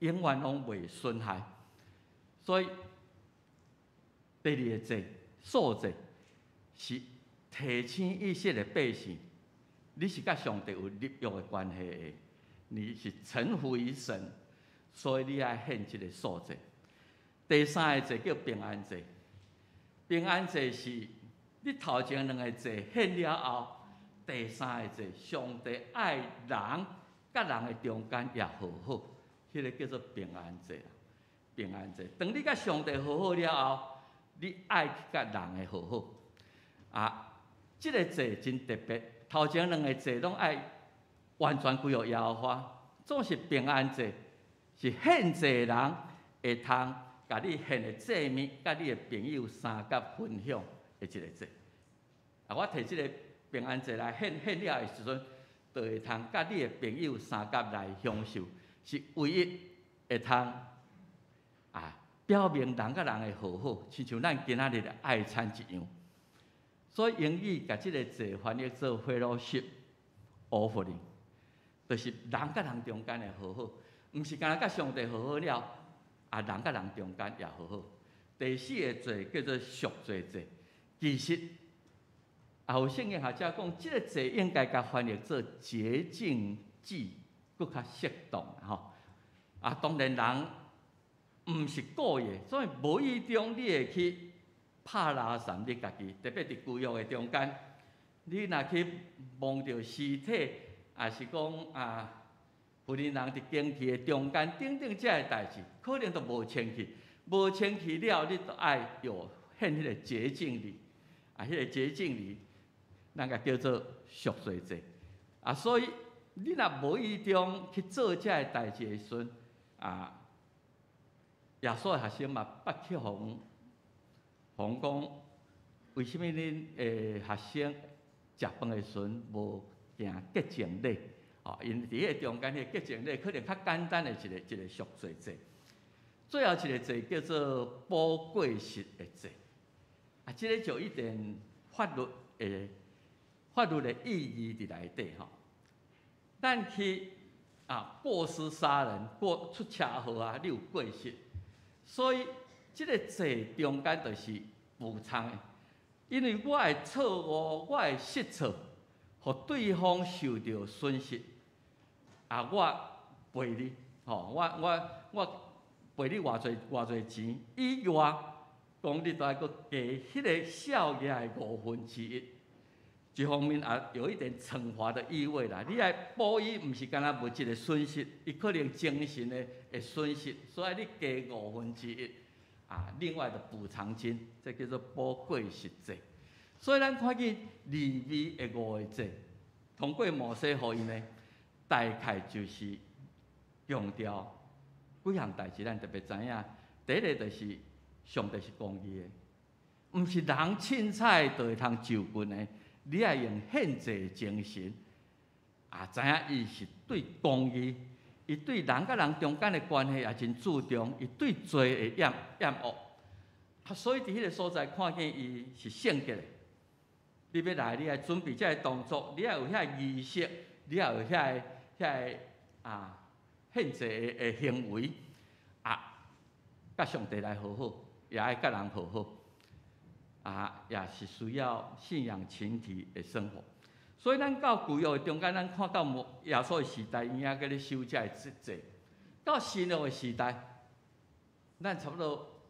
永遠攏袂損害。所以第二個祭素祭是提醒以色列百姓，你是佮上帝有立約的關係的，你是臣服於神，所以你愛獻這個素祭。第三个祭叫平安祭，平安祭是你頭前兩个祭獻了後，第三个祭，上帝愛人佮人的中間也和好，彼个叫做平安祭。平安祭，當你佮上帝和好了後，你愛去佮人的和好。啊，這个祭真特別，頭前兩个祭攏愛完全歸予耶和華，總是平安祭，是獻祭的人會通共你獻的祭物，佮你的朋友相佮分享的一个祭。啊，我提這个平安祭來獻獻了的時陣，就會通佮你的朋友相佮來享受，是唯一會通啊表明人佮人的和好，親像咱今仔日的愛餐一樣。所以英語共這个祭翻譯做 fellowship offering，就是人佮人中間的和好，毋是干焦佮上帝和好了，啊，人佮人中間也和好。第四个祭叫做贖罪祭，其實也有聖經學者講，這个祭應該共翻譯做潔淨祭，閣較適當吼。啊，當然人毋是故意，所以無意中你會去拍拉毆你家己，特別佇舊約的中間，你若去摸著屍體，抑是講啊，婦人人佇經期的中間等等這个代誌，可能都無清氣，無清氣了，你就愛有獻彼個潔淨禮，啊，彼個潔淨禮，咱共叫做贖罪祭。啊，所以你若無意中去做這个代誌的時陣，啊，耶穌的學生嘛捌去予人講，為啥物恁的學生食飯的時陣無行潔淨禮？哦，因佇彼個中間，彼個潔淨禮可能較簡單的一個贖罪祭。最後一個祭叫做補過失的祭。啊，這个就有一點法律的意義佇內底吼。咱去啊過失殺人、過出車禍啊，你有過失，所以這个祭中間就是補償的，因為我的錯誤、我的失錯，予對方受著損失，啊，我賠你，吼，我賠你偌濟偌濟錢，以外，講你都愛閣加彼个數額的1/5。一方面也有一點懲罰的意味啦，你愛補伊，毋是干焦物質的損失，伊可能精神的會損失，所以你加1/5啊，另外的補償金，這叫做補過失祭。所以咱看見利未的五個祭，通過摩西予𪜶的，大概就是強調幾項代誌，咱特別知影。第一個就是上帝是公義的，毋是人凊彩就會通就近的。你愛用獻祭的精神，啊，知影伊是對公義，伊對人佮人中間的關係也真注重，伊對罪會厭惡，啊，所以佇彼个所在看見伊是聖潔的。你欲來，你愛準備這个動作，你愛有遐个儀式，你愛有遐個啊獻祭的行為，啊，佮上帝來和好，也愛佮人和好。啊，也是需要信仰群體的生活。所以咱到舊約的中間，咱看到耶穌的時代，伊猶閣咧守這个節。到新約的時代，咱差不多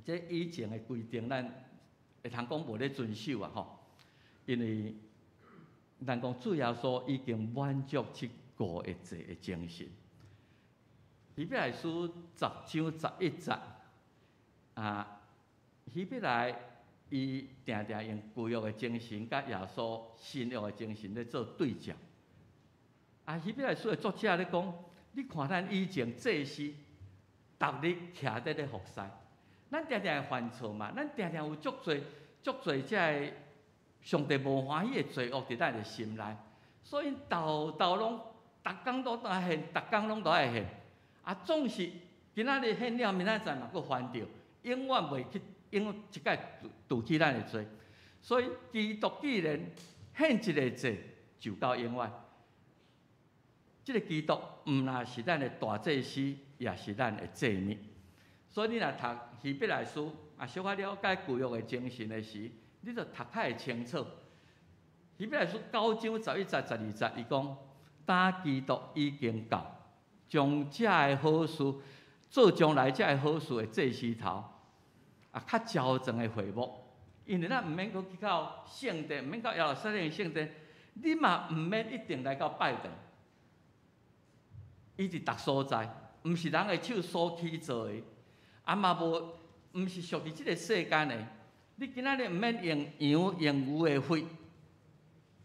這以前的規定，咱會通講無咧遵守啊吼，因為咱講主耶穌已經滿足這五個祭的精神。希伯來書10章11節啊，希伯來伊定定用舊約的精神佮耶穌新約的精神咧做對照。啊，希伯來書的作者咧講，你看咱以前祭司，逐日徛佇咧服侍，咱定定會犯錯嘛，咱定定有足濟足濟這个上帝無歡喜的罪惡佇咱的心內，所以沓沓攏，逐工都愛獻，逐工攏都愛獻。啊，總是今仔日獻了，明仔載嘛閣犯著，永遠袂去，永遠一擺除去咱的罪。所以基督既然獻一个祭，就到永遠。這个基督毋但是咱的大祭司，也是咱的祭物。所以你若讀希伯來書，啊，小可了解舊約的精神的時，你就讀較會清楚。希伯來書9章11節、12節，伊講：當基督已經到，將這个好事做將來這个好事的祭司頭，啊，較周全的會幕。因為咱毋免閣去到聖殿，毋免到耶路撒冷聖殿，你嘛毋免一定來到拜堂。伊佇逐所在，毋是人的手所起造的，啊嘛無，毋是屬佇這个世間的。你今仔日毋免用羊用牛的血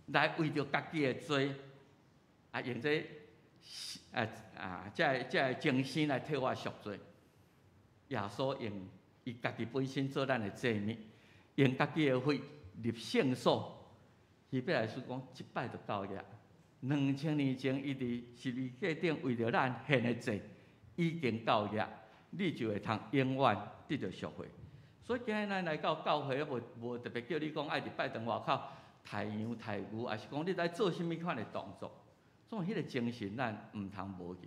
來為著家己的罪，啊用這啊啊這个這个精神來替我贖罪。耶穌用伊家己本身做咱的祭物，用家己的血入聖所。希伯來書講一擺就夠了。2000年前，伊佇十字架頂為著咱獻的祭已經夠額，你就會通永遠得著贖罪。所以今日咱來到教會，無無特別叫你講愛佇拜堂外口刣羊刣牛，抑是講你來做啥物款的動作，總彼个精神咱毋通無去。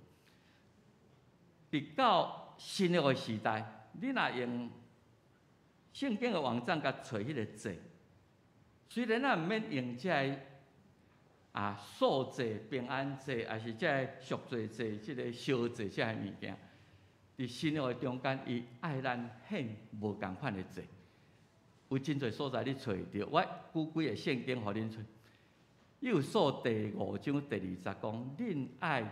直到新約的時代，你若用聖經的網站共揣彼个祭，雖然咱毋免用這个啊素祭、平安祭，抑是這个贖罪祭、這个燒祭這个物件，佇新約的中間，伊愛咱獻無仝款的祭，有真濟所在你揣會著。我舉幾个聖經予恁揣。以弗所第5章第2節講，恁愛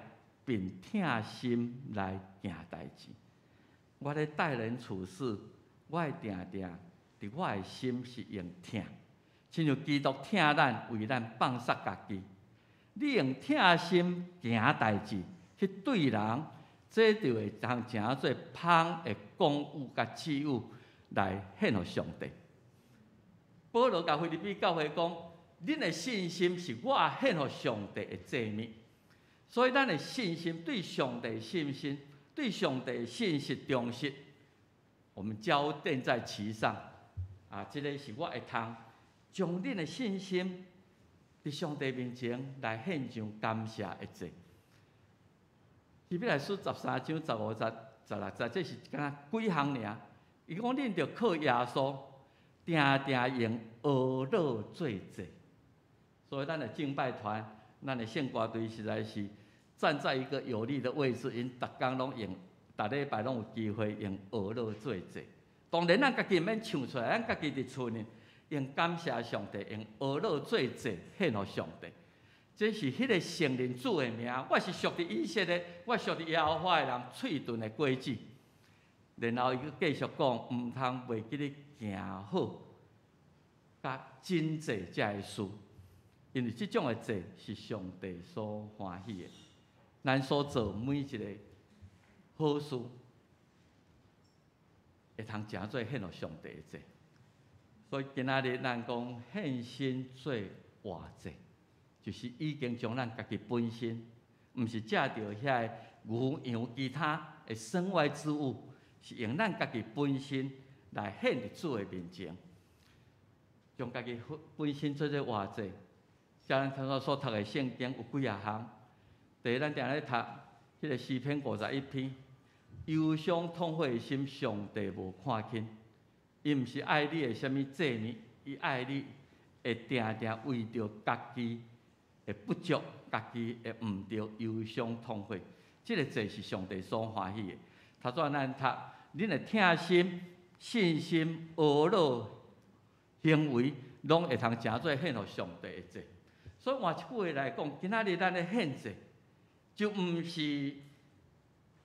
憑疼心來行代誌。我咧待人處事，我會定定佇我的心是用疼，親像基督疼咱，為咱放殺家己。你用疼心行代誌去對人，這就會通成做芳的供物佮祭物來獻予上帝。保羅共腓立比教會講：恁的信心是我獻予上帝的祭物。所以咱的信心對上帝信心，對上帝信實忠實，我們澆奠在其上。啊，這个是我會通將恁的信心佇上帝面前來獻上感謝的祭。希伯來書13章15節、16節，這是敢若幾項爾。伊講恁著靠耶穌，定定用哀樂做祭。所以咱的敬拜團、咱的聖歌隊實在是站在一個有利的位置，𪜶逐工攏用，逐禮拜攏有機會用哀樂做祭。當然，咱家己毋免唱出來，咱家己佇厝呢，用感謝上帝，用哀樂做祭獻予上帝。這是彼个承認主的名，我是屬佇以色列，我屬佇耶和華的人喙唇的果子。然後伊閣繼續講，毋通袂記咧行好，佮謹濟這个事，因為這種的祭是上帝所歡喜的。咱所做每一个好事，會通成做獻予上帝的祭。所以今仔日咱講獻身做活祭，就是已經將咱家己本身，毋是藉著遐个牛羊其他的身外之物，是用咱家己本身來獻佇主的面前，將家己本身做做活祭。像咱頭先所讀的聖經有幾仔項，第一，咱定咧讀彼个詩篇51篇，憂傷痛悔的心，上帝無看輕。伊毋是愛你的啥物祭物，伊愛你會定定為著家己的不足、家己的毋對，憂傷痛悔。這个祭是上帝所歡喜的。頭先咱讀，恁的疼心、信心、哀樂行為，攏會通成做獻予上帝的祭。所以換一句話來講，今仔日咱咧獻祭，就毋是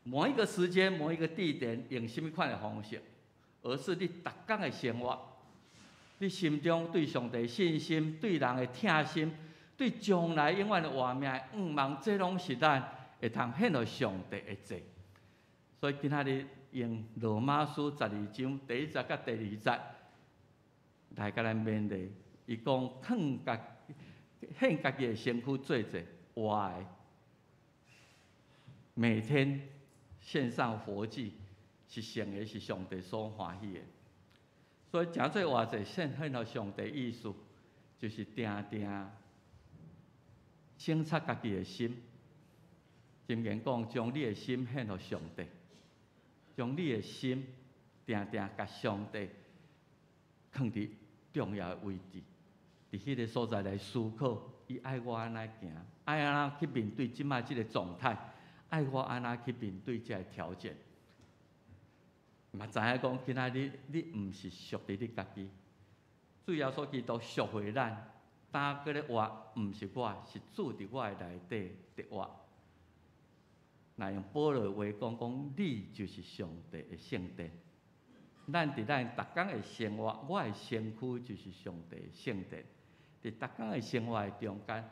某一個時間、某一個地點用啥物款的方式，而是你逐工的生活，你心中對上帝信心、對人的疼心、對將來永遠的活命的向望，這攏是咱會通獻予上帝的祭。所以今仔日用羅馬書十二章第一節佮第二節來共咱勉勵，伊講囥家獻家己的身軀做祭活的，每天獻上活祭是聖的，是上帝所歡喜的。所以成做活祭獻獻予上帝意思，就是定定省察家己的心。箴言講，將你的心獻予上帝，將你的心定定共上帝囥佇重要的位置，佇彼个所在來思考，伊愛我按怎行，愛按怎去面對這擺這个狀態，愛我按怎去面對這个挑戰。嘛知影講，今仔日你毋是屬佇你家己，主耶穌基督贖回咱，今閣咧活，毋是我，是主佇我的內底佇活。若用保羅話講，講你就是上帝的聖殿。咱佇咱逐工的生活，我的身軀就是上帝的聖殿。佇逐工的生活的中間，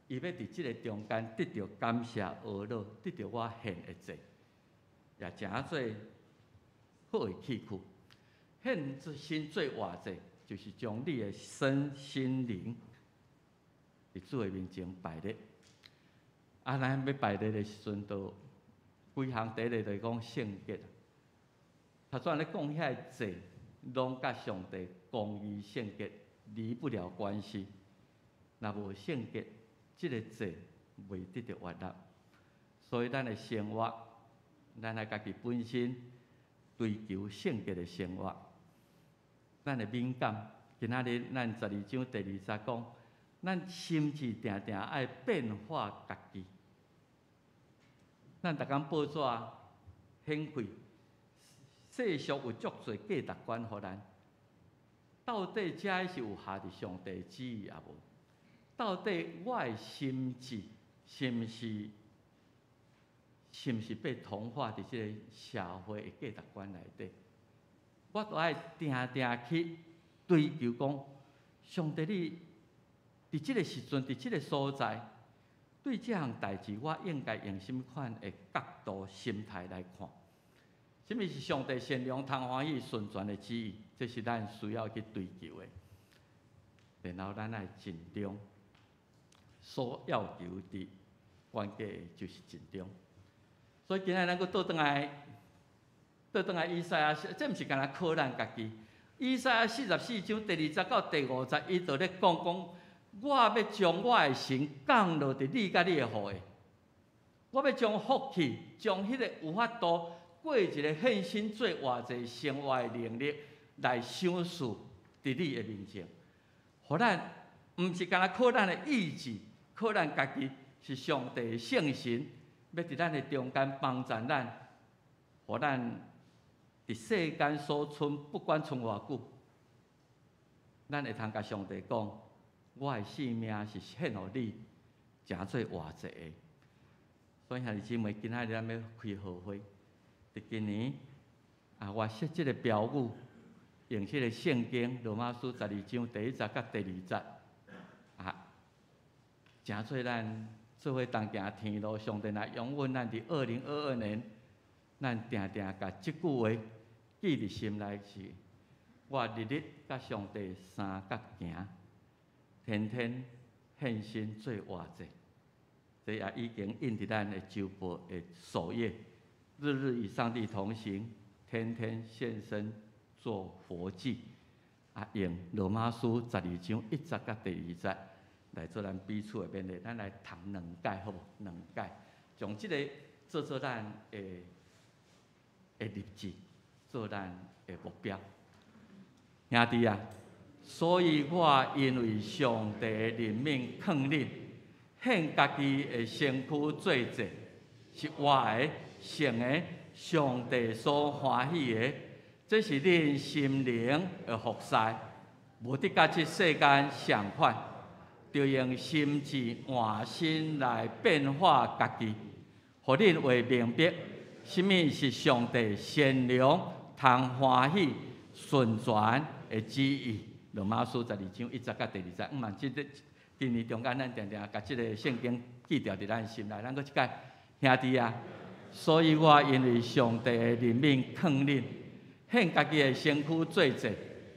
伊欲佇這个中間得著感謝、呵咾，得著我獻的祭，也成做好的器具。獻身做活祭，就是將你的身心靈佇主的面前擺列。啊，咱欲擺列的時陣，就幾項第一个就是講聖潔。頭先咧講遐个祭，攏佮上帝公義聖潔離不了關係。若無聖潔，這个祭袂得著悅納。所以咱的生活，咱愛家己本身追求聖潔的生活。咱的敏感，今仔日咱十二章第二節講，咱心智定定愛變化家己。咱逐工報紙顯開，世俗有足濟價值觀予咱，到底這是有合佇上帝旨意抑無？到底我的心智是毋是是毋是被同化佇這个社會的價值觀內底？我都愛定定去追求講，上帝你佇這个時陣，佇這个所在，對這項代誌，我應該用啥物款的角度、心態來看？啥物是上帝善良、通歡喜、純全的旨意？這是咱需要去追求的。然後咱愛盡忠，所要求的關鍵就是盡忠。所以今仔日咱閣倒轉來，倒轉來以賽亞，這毋是干焦考咱家己。以賽亞四十四章第二節到第五節，伊就咧講講，我欲將我的神降落佇你佮你的後裔，我欲將福氣，將彼个有法度過一个獻身做活祭生活的能力來賞賜佇你的面前，予咱毋是干焦靠咱的意志，靠咱家己，是上帝的聖神欲佇咱的中間幫助咱，予咱佇世間所賰，不管賰偌久，咱會通共上帝講，我的性命是獻予你，成做活祭的。所以兄弟姊妹，今仔日咱欲開號會，佇今年啊，我設這个標語，用這个聖經羅馬書十二章第一節佮第二節啊，成做咱做伙同行天路，上帝若容允咱佇2022年，咱定定共這句話記佇心內是，我日日佮上帝相佮行，天天獻身做活祭，這也已經印佇咱的週報的首頁。日日與上帝同行，天天獻身做活祭。啊，用羅馬書十二章一節佮第二節來做咱彼此的勉勵。咱來讀兩擺好無？兩擺，將這个做做咱的的立志，做咱的目標。兄弟啊，所以我因為上帝的憐憫，勸恁獻家己的身軀做祭，是活的、聖的、上帝所歡喜的，這是恁心靈的服侍。無得佮這世間相款，著用心智換新來變化家己，予恁會明白，啥物是上帝善良、通歡喜、純全的旨意。羅馬書12章1節佮第2節，毋嘛，這個今年中間，咱定定共這个聖經記牢佇咱心內，咱閣一擺，兄弟啊，所以我因為上帝的憐憫，勸恁，獻家己的身軀做祭，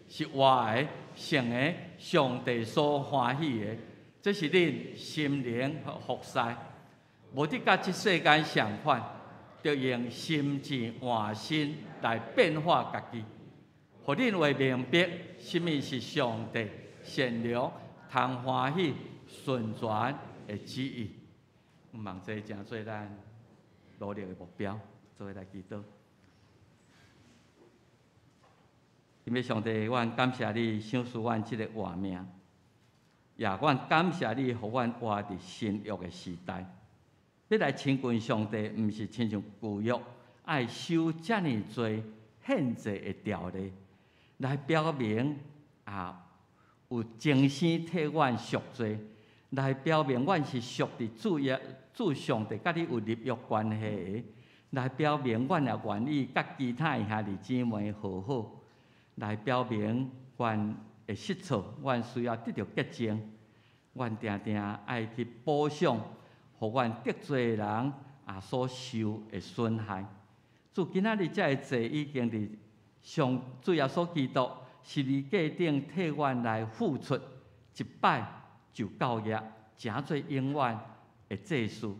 是活的、聖的，上帝所歡喜的，這是恁心靈服侍。無得佮這世間相款，著用心智換新來變化家己，予恁會明白，啥物是上帝善良、通歡喜、純全的旨意。毋望這成做咱努力的目標，做伙來祈禱。親愛上帝，阮感謝你賞賜阮這个活命，也阮感謝你，予阮活佇新約的時代。欲來親近上帝，毋是親像舊約愛守遮爾濟獻祭的條例，來表明啊有重生替阮贖罪，來表明阮是屬佇主耶主上帝佮你有立約關係的，來表明阮也願意佮其他的兄弟姊妹和好，來表明阮會失錯，阮需要得著潔淨，阮定定愛去補償，予阮得罪的人啊所受的損害。主今仔日這个祭已經佇上主耶穌基督十字架頂替阮來付出一擺就夠額，成做永遠的祭司。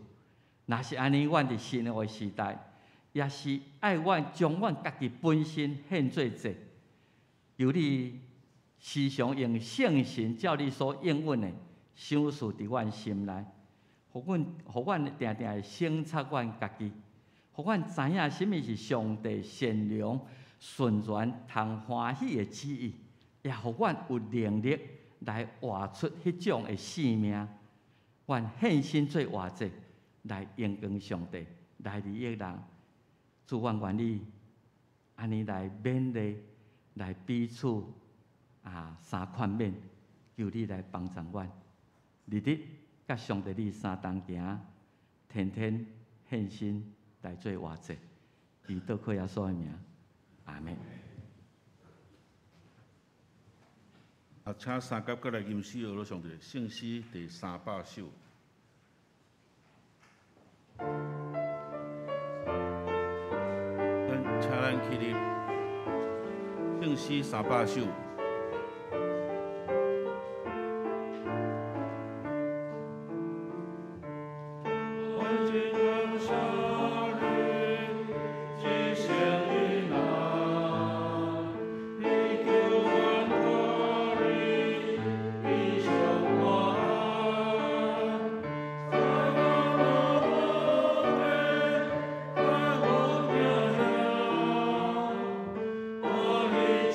若是按呢，阮佇新約的時代，也是愛阮將阮家己本身獻做祭，求你時常用聖神照你所應允的賞賜佇阮心內，予阮定定會省察阮家己，予阮知影啥物是上帝善良、純全、通歡喜的旨意，也予阮有能力來活出彼種的生命。阮獻身做活祭，來榮光上帝，來利益人。主，阮願意按呢來勉勵，來彼此啊相勸勉，求你來幫助阮，日日佮上帝你相同行，天天獻身來做活祭。祈禱靠耶穌的名，阿們。啊，請三甲閣來吟詩學囉，上帝聖詩第300首。咱請咱起立，聖詩三百首。阮真感謝你，這生以來，你救阮脫離悲傷苦難，在阮無福的在阮家鄉，我的救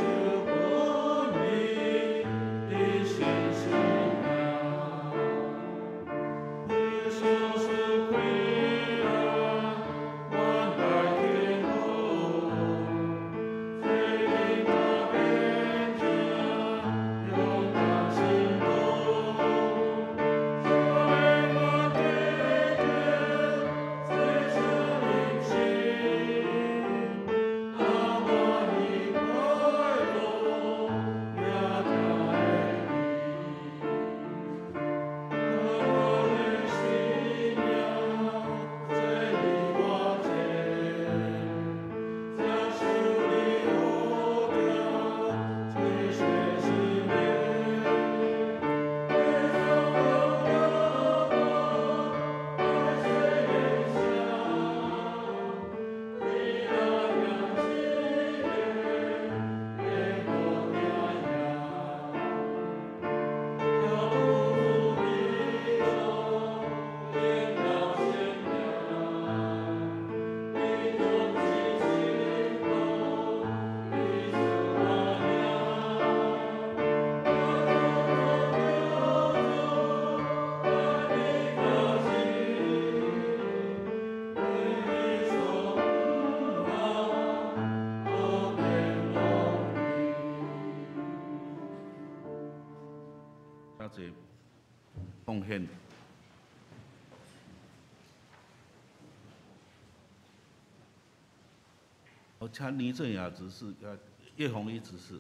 奉獻。我請倪正雅執事，葉紅一執事。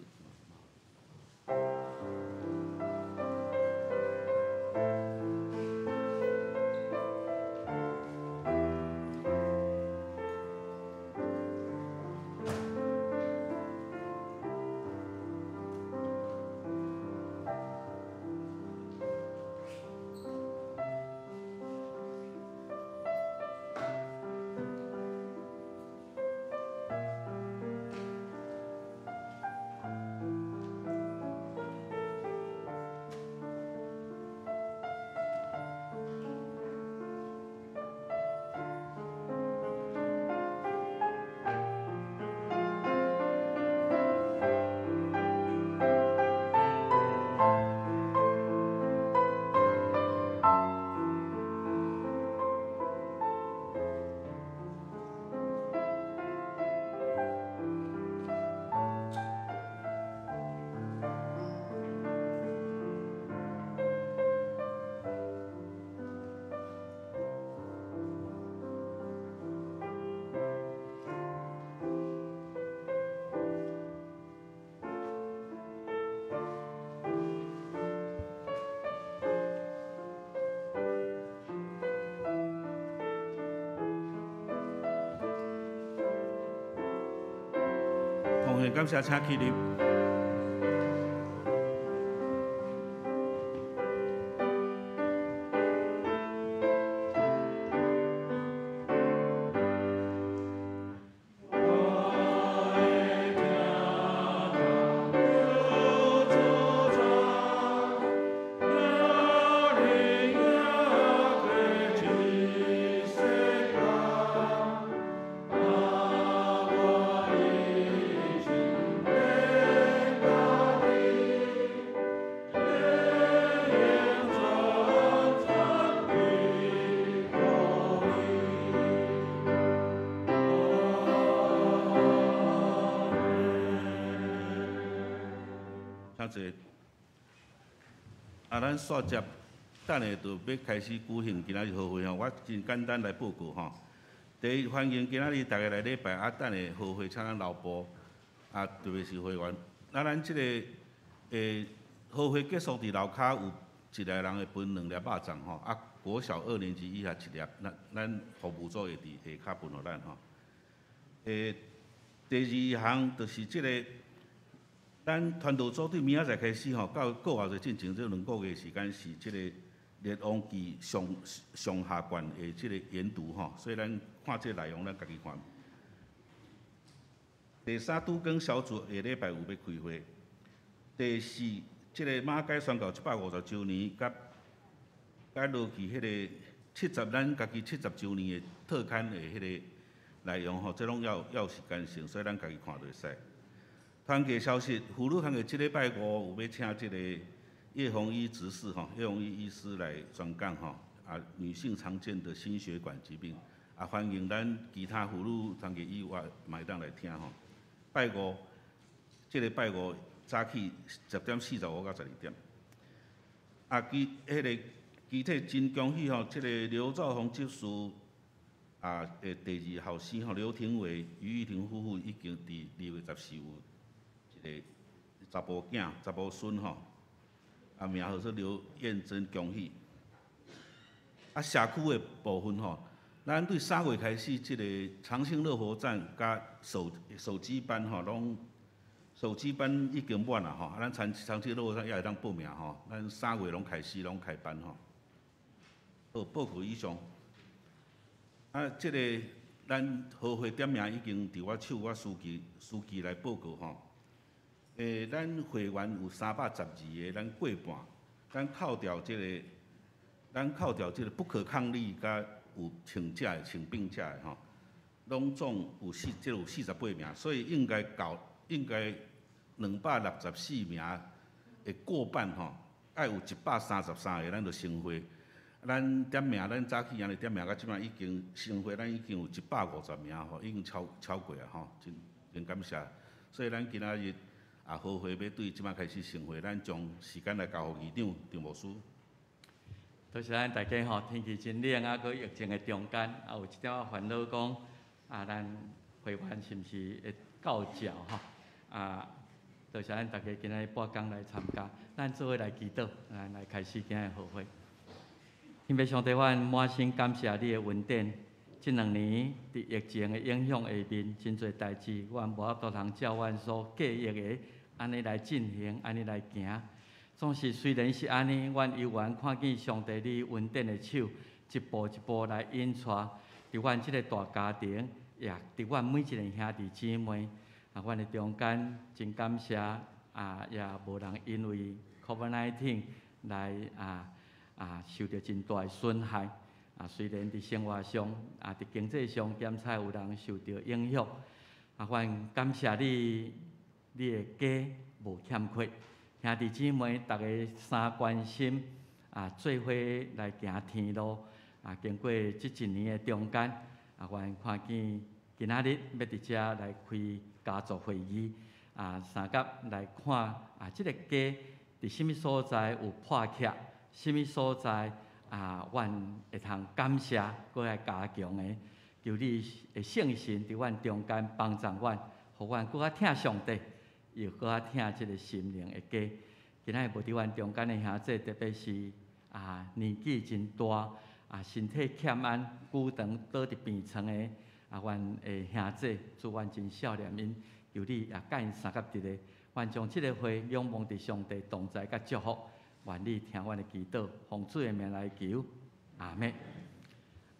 感謝，請起立。啊，咱煞接，等下就欲開始舉行今仔日和會吼，我真簡單來報告吼。第一，歡迎今仔日大家來禮拜，啊，等下和會請咱老婆，啊，特別是會員。啊，咱這個和會結束佇樓跤有一個人會分兩粒肉粽吼，啊，國小二年級以下一粒，咱服務組會佇下跤分予咱吼。第二項就是這個。咱傳道組對明仔載開始吼，到個月就進前這兩個月時間是這個列王記上上下卷的這個研讀吼，所以咱看這個內容，咱家己看。第三，都更小組下禮拜有欲開會。第四，這個馬偕宣教150週年，佮佮落去彼個七十，咱家己70週年的特刊的彼個內容吼，這攏猶有時間性，所以咱家己看就會使。團契消息，婦女團契這禮拜五有欲請這個葉紅醫執事吼，葉紅醫醫師來宣講吼，啊，女性常見的心血管疾病，啊，歡迎咱其他婦女團契以外嘛會當來聽吼。拜五，這個拜五早起10點45到12點。啊，其彼個其體真恭喜吼，這個劉兆宏執事啊的第二後生吼，劉廷偉、余玉婷夫婦已經佇2月14有一個查埔囝、查埔孫吼，啊名號說劉燕珍，恭喜。啊，社區的部分吼，咱對3月開始，這個長興樂活站佮手機班吼，攏手機班已經滿啦吼，啊，咱長長興樂活站也會當報名吼，咱三月攏開始攏開班吼。好，報告以上。啊，這個咱和會點名已經佇我手，我書記來報告吼。咱會員有312個，咱過半，咱扣掉這個不可抗力，佮有請假的、請病假的吼，攏總有四，這有48名，所以應該到應該264名的過半吼，愛有133個，咱就成會。咱點名，咱早起按呢點名，到這擺已經成會，咱已經有150名吼，已經超過啊吼，真真感謝。所以咱今仔日啊，和會欲對這擺開始成會，咱將時間來交予議長張牧師。多謝咱大家吼，天氣真冷啊，閣疫情的中間，啊有一點仔煩惱講，啊咱會員是毋是會夠數吼？啊，多謝咱大家今仔日撥工來參加，咱做伙來祈禱，咱來開始今仔日號會。天父上帝，阮滿心感謝你的恩典。這兩年佇疫情的影響下面，真濟代誌，阮無法度通照阮所計劃的按呢來進行，按呢來行。總是雖然是按呢，阮猶原看見上帝你恩典的手，一步一步來引帶，佇阮這個大家庭，也佇阮每一个兄弟姊妹，啊，阮的中間真感謝，啊，也無人因為 COVID-19 來受著真大的損害。啊，雖然佇生活上，啊，佇經濟上，檢測有人受著影響，啊，阮感謝你，你的家無欠缺，兄弟姊妹逐家三關心，啊，做伙來行天路，啊，經過這一年的中間，啊，阮看見今仔日欲佇遮來開家族會議，啊，相佮來看啊，這个家佇啥物所在有破缺，啥物所在啊，阮會通感謝，閣來加強的，求你的聖神佇阮中間幫助阮，予阮閣較疼上帝，又閣較疼這个心靈的家。今仔日無佇阮中間的兄弟，特別是啊年紀真大，啊身體欠安，久長倒佇病床的啊，阮的兄弟，主阮真惜念𪜶，求你也佮𪜶相佮佇咧，阮將這个會仰望佇上帝同在佮祝福。願你聽阮的祈禱，奉主的名來求，阿們。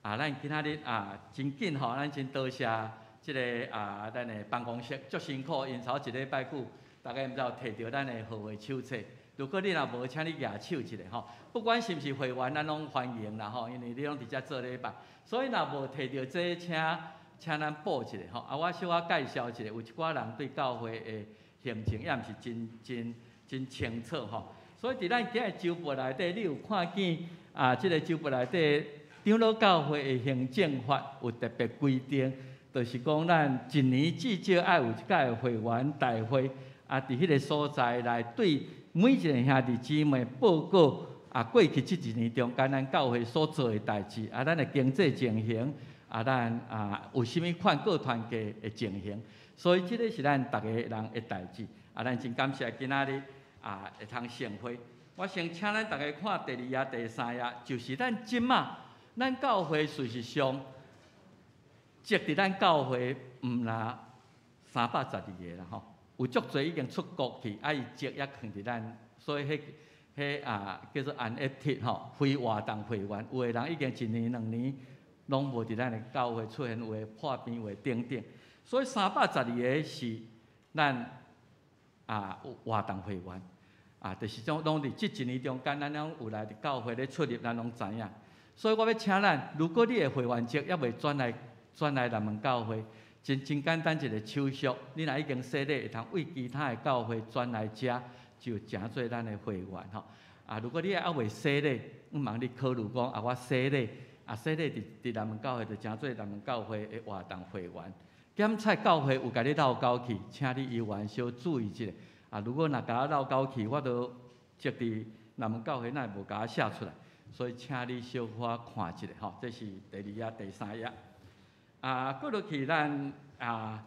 啊，咱今仔日啊，真緊吼，咱真多謝這个啊，咱的辦公室足辛苦，𪜶頭一禮拜久，大家毋知有提著咱的號會手冊。如果你若無，請你舉手一下吼。不管是毋是會員，咱攏歡迎啦吼，因為你攏佇遮做禮拜。所以若無提著這個，請請咱報一下吼。啊，我小可介紹一下，有一寡人對教會的行政也毋是真真真清楚吼。所以佇咱今日週報內底，你有看見啊？這个週報內底長老教會的行政法有特別規定，就是講咱一年至少愛有一擺會員大會，啊，佇彼个所在來對每一个兄弟姊妹報告啊，過去這一年中間咱教會所做的代誌，啊，咱的經濟情形，啊，咱啊有啥物款個團契的情形。所以這个是咱逐个人的代誌，啊，咱真感謝今仔日。啊，會通盛會。我先請咱逐家看第二頁、第三頁，就是咱這馬，咱教會事實上，籍佇咱教會毋若312個啦吼，有足濟已經出國去，啊伊籍猶囥佇咱，所以彼彼啊叫做 inactive 吼，非活動會員，有的人已經一年兩年攏無佇咱的教會出現，有的破病，有的等等，所以三百十二个是咱啊活動會員。啊，就是講攏佇這一年中間，咱攏有來佇教會咧出入，咱攏知影。所以我欲請咱，如果你的會員證猶未轉來南門教會，真真簡單一个手續，你若已經洗禮，會通為其他的教會轉來遮，就成做咱的會員吼。啊，如果你猶未洗禮，毋茫你考慮講啊，我洗禮，啊洗禮佇佇南門教會就成做南門教會的活動會員。檢查教會有共你落勾去，請你猶原小注意一下。啊，如果若共我落勾去，我都籍佇南門教會，哪會無共我寫出來？所以請你小可看一下吼，這是第二頁、第三頁。啊，過落去咱啊，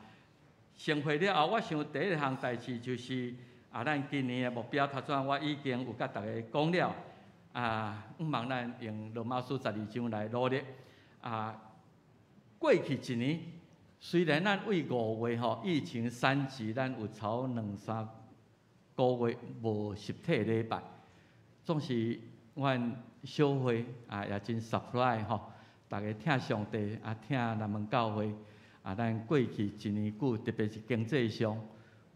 成會了後，我想第一項代誌就是啊，咱今年的目標，頭先我已經有佮逐家講了。啊，向望咱用羅馬書十二章來努力。啊，過去一年，雖然咱為五月吼疫情三級，咱有超兩三個月無實體禮拜，總是阮小會啊也真 surprise 吼，逐家疼上帝啊，疼南門教會啊，咱過去一年久，特別是經濟上，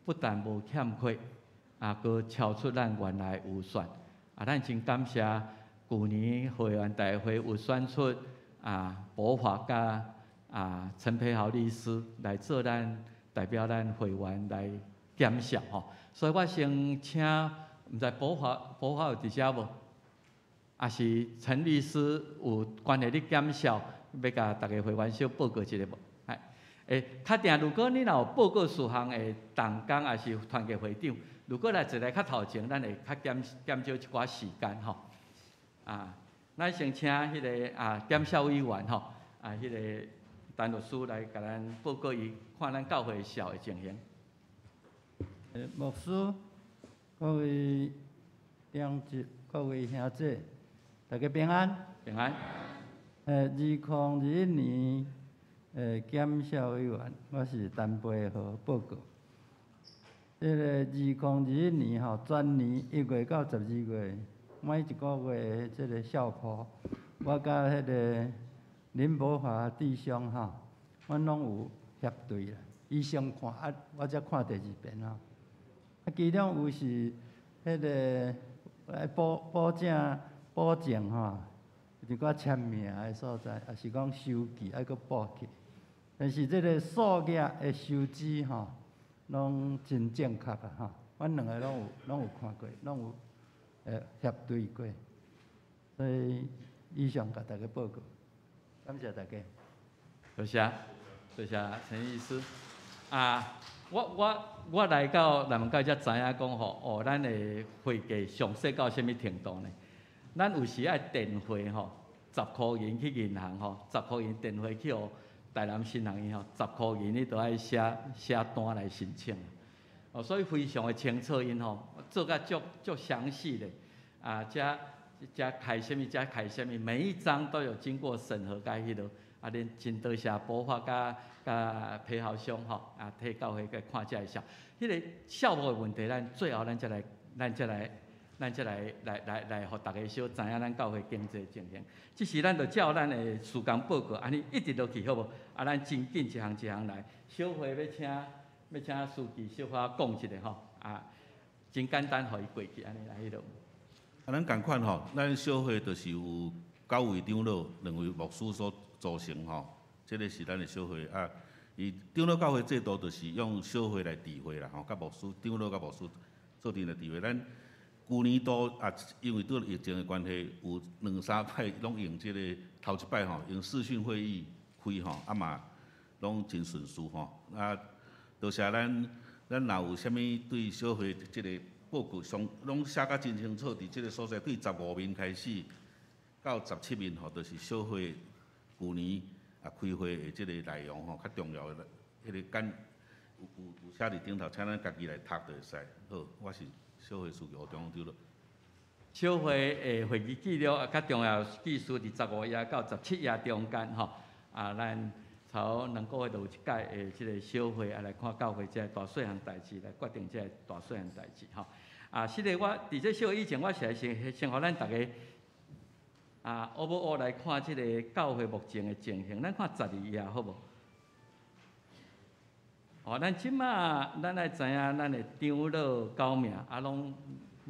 不但無欠缺，啊，閣超出咱原來預算。啊，咱真感謝舊年會員大會有選出啊博華佮啊陳培豪律師來做咱代表咱會員來感謝吼。所以我先請，毋知博華博華有佇遮無？抑是陳律師有關係你感謝，欲共逐家會員小報告一下無？係，欸，較定，如果你若有報告事項的同工，抑是團契會長，如果來坐來較頭前，咱會較減減少一寡時間吼。啊，咱先請彼个檢校委員吼，彼个陳律師來共咱報告伊看咱教會數的情形。牧師，各位長執，各位兄姐，大家平安。平安。2021年檢校委員，我是陳培和報告。這個2021年吼，全年1月到12月，每一個月的這個數簿，我佮彼个林博華弟兄吼，阮攏有協對啦。伊先看，我才看第二遍吼。其中有是彼个來補補正補正吼，一寡簽名的所在，抑是講收據愛閣補去。但是這个數額的收支吼，攏真正確啊吼。阮兩个攏有看過，攏有協對過。所以以上共大家報告，感謝大家。多謝，多謝陳醫師。我來到南門教才知影講吼，哦，咱的會計詳細到啥物程度呢？咱有時愛電匯吼，十箍銀去銀行吼，十箍銀電匯去予台南新行銀吼，十箍銀你都愛寫寫單來申請。哦，所以非常的清楚，𪜶吼做甲足足詳細的，遮遮開啥物，遮開啥物，每一張都有經過審核佮彼落。恁真多謝寶華佮裴豪兄吼，替教會來看這个數，彼个數目的問題，咱最後咱才來，予大家小知影咱教會經濟情形。這時咱就照咱的時間報告，按呢一直落去好無？咱真緊一項一項來。小會欲請書記小可講一下吼，真簡單，予伊過去按呢來彼落。咱仝款吼，咱小會就是有九位長老，兩位牧師所組成吼，這个是咱的小會啊。伊長老教會制度就是用小會來治會啦吼，佮牧師長老佮牧師做陣來治會。咱舊年度啊，因為拄疫情的關係，有兩三擺攏用這個頭一擺吼，用視訊會議開吼，嘛攏真順遂吼。多謝咱，咱若有啥物對小會這个報告上，攏寫甲真清楚，佇這个所在對15面開始到17面吼，就是小會舊年開會的這个內容吼，較重要的彼个簡有寫佇頂頭，請咱家己來讀就會使。好，我是小會書記吳中長老。小會的會議記錄較重要記述佇15頁到17頁中間吼。咱頭2個月就有一屆的這个小會來看教會這个大細項代誌，來決定這个大細項代誌吼。實際我佇這小會以前，我是先予咱逐家學無學來看這个教會目前的情形。咱看12頁好無？哦，咱這馬咱愛知影，咱的長老九名，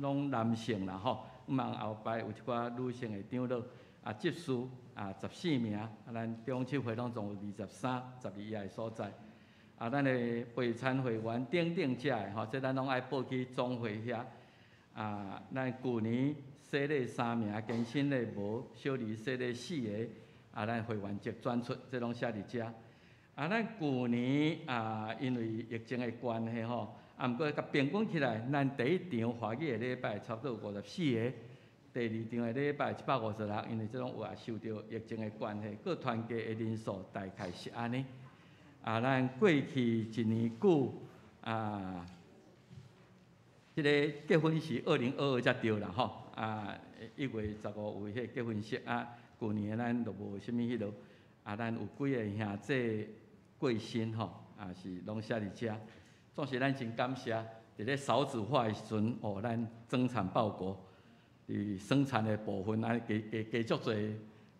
攏男性啦吼。毋通後擺有一寡女性的長老，執事14名，咱中執會攏總有23，12頁的所在。咱的備餐會員等等遮的吼，這咱攏愛報去總會遐。咱舊年洗禮三名，堅振的無，小兒洗禮四个，咱會員籍轉出，這攏寫佇遮。咱舊年因為疫情的關係吼，毋過共平均起來，咱第一場華語的禮拜差不多有54个，第二場的禮拜156，因為這攏有也受著疫情的關係，各團契的人數大概是按呢。咱過去一年久這个結婚是2022才對啦吼，1月15有彼個結婚式啊，舊年咱就無啥物彼落，咱有幾个兄弟過身吼，是攏寫佇遮。總是咱真感謝，佇咧少子化的時陣，哦，咱增產報國，佇生產的部分加加加足濟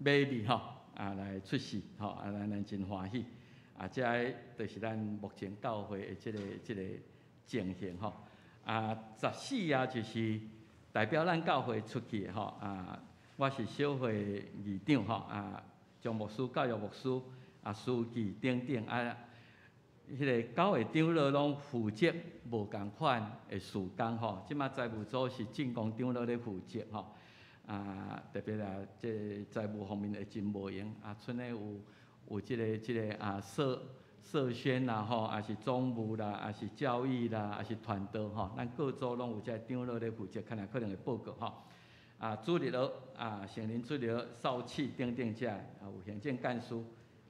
baby 吼，來出世吼，咱真歡喜。這个就是咱目前教會的這个情形吼。14頁就是代表咱教會出去的吼。我是小會議長吼，張牧師、教育牧師、書記等等彼个九個長老攏負責無仝款的事工吼。這馬財務組是進攻長老咧負責吼。特別這財務方面會真無閒。賰咧有這個社宣啦吼，抑是總務啦，抑是教育啦，抑是傳道吼，咱各組攏有這個長老咧負責，較能可能會報告吼。啊，主日學啊，成人主日學、少刺等等遮，啊有行政幹事，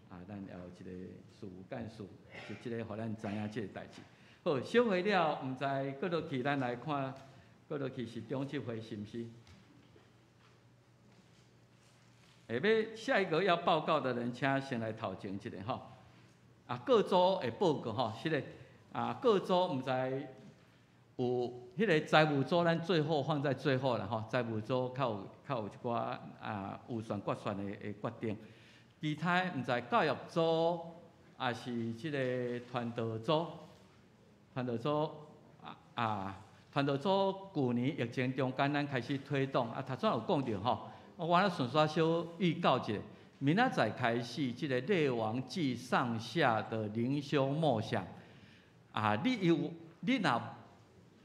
啊，咱也有一個事務幹事，就這个予咱知影這个代誌。好，小會了，毋知閣落去，咱來看，閣落去是中執會是毋是？下尾下一個要報告的人，請先來頭前一下吼。啊，各組會報告吼，是的，啊，各組毋知有彼个財務組，咱最後放在最後啦吼。財務組較有一寡啊預算決算的決定。其他毋知教育組，抑是這个傳道組，傳道組啊，傳道組舊年疫情中間，咱開始推動啊，頭先有講著吼。我咧順紲小預告一下，明仔載開始，這个列王紀上下的靈修默想啊，你有你若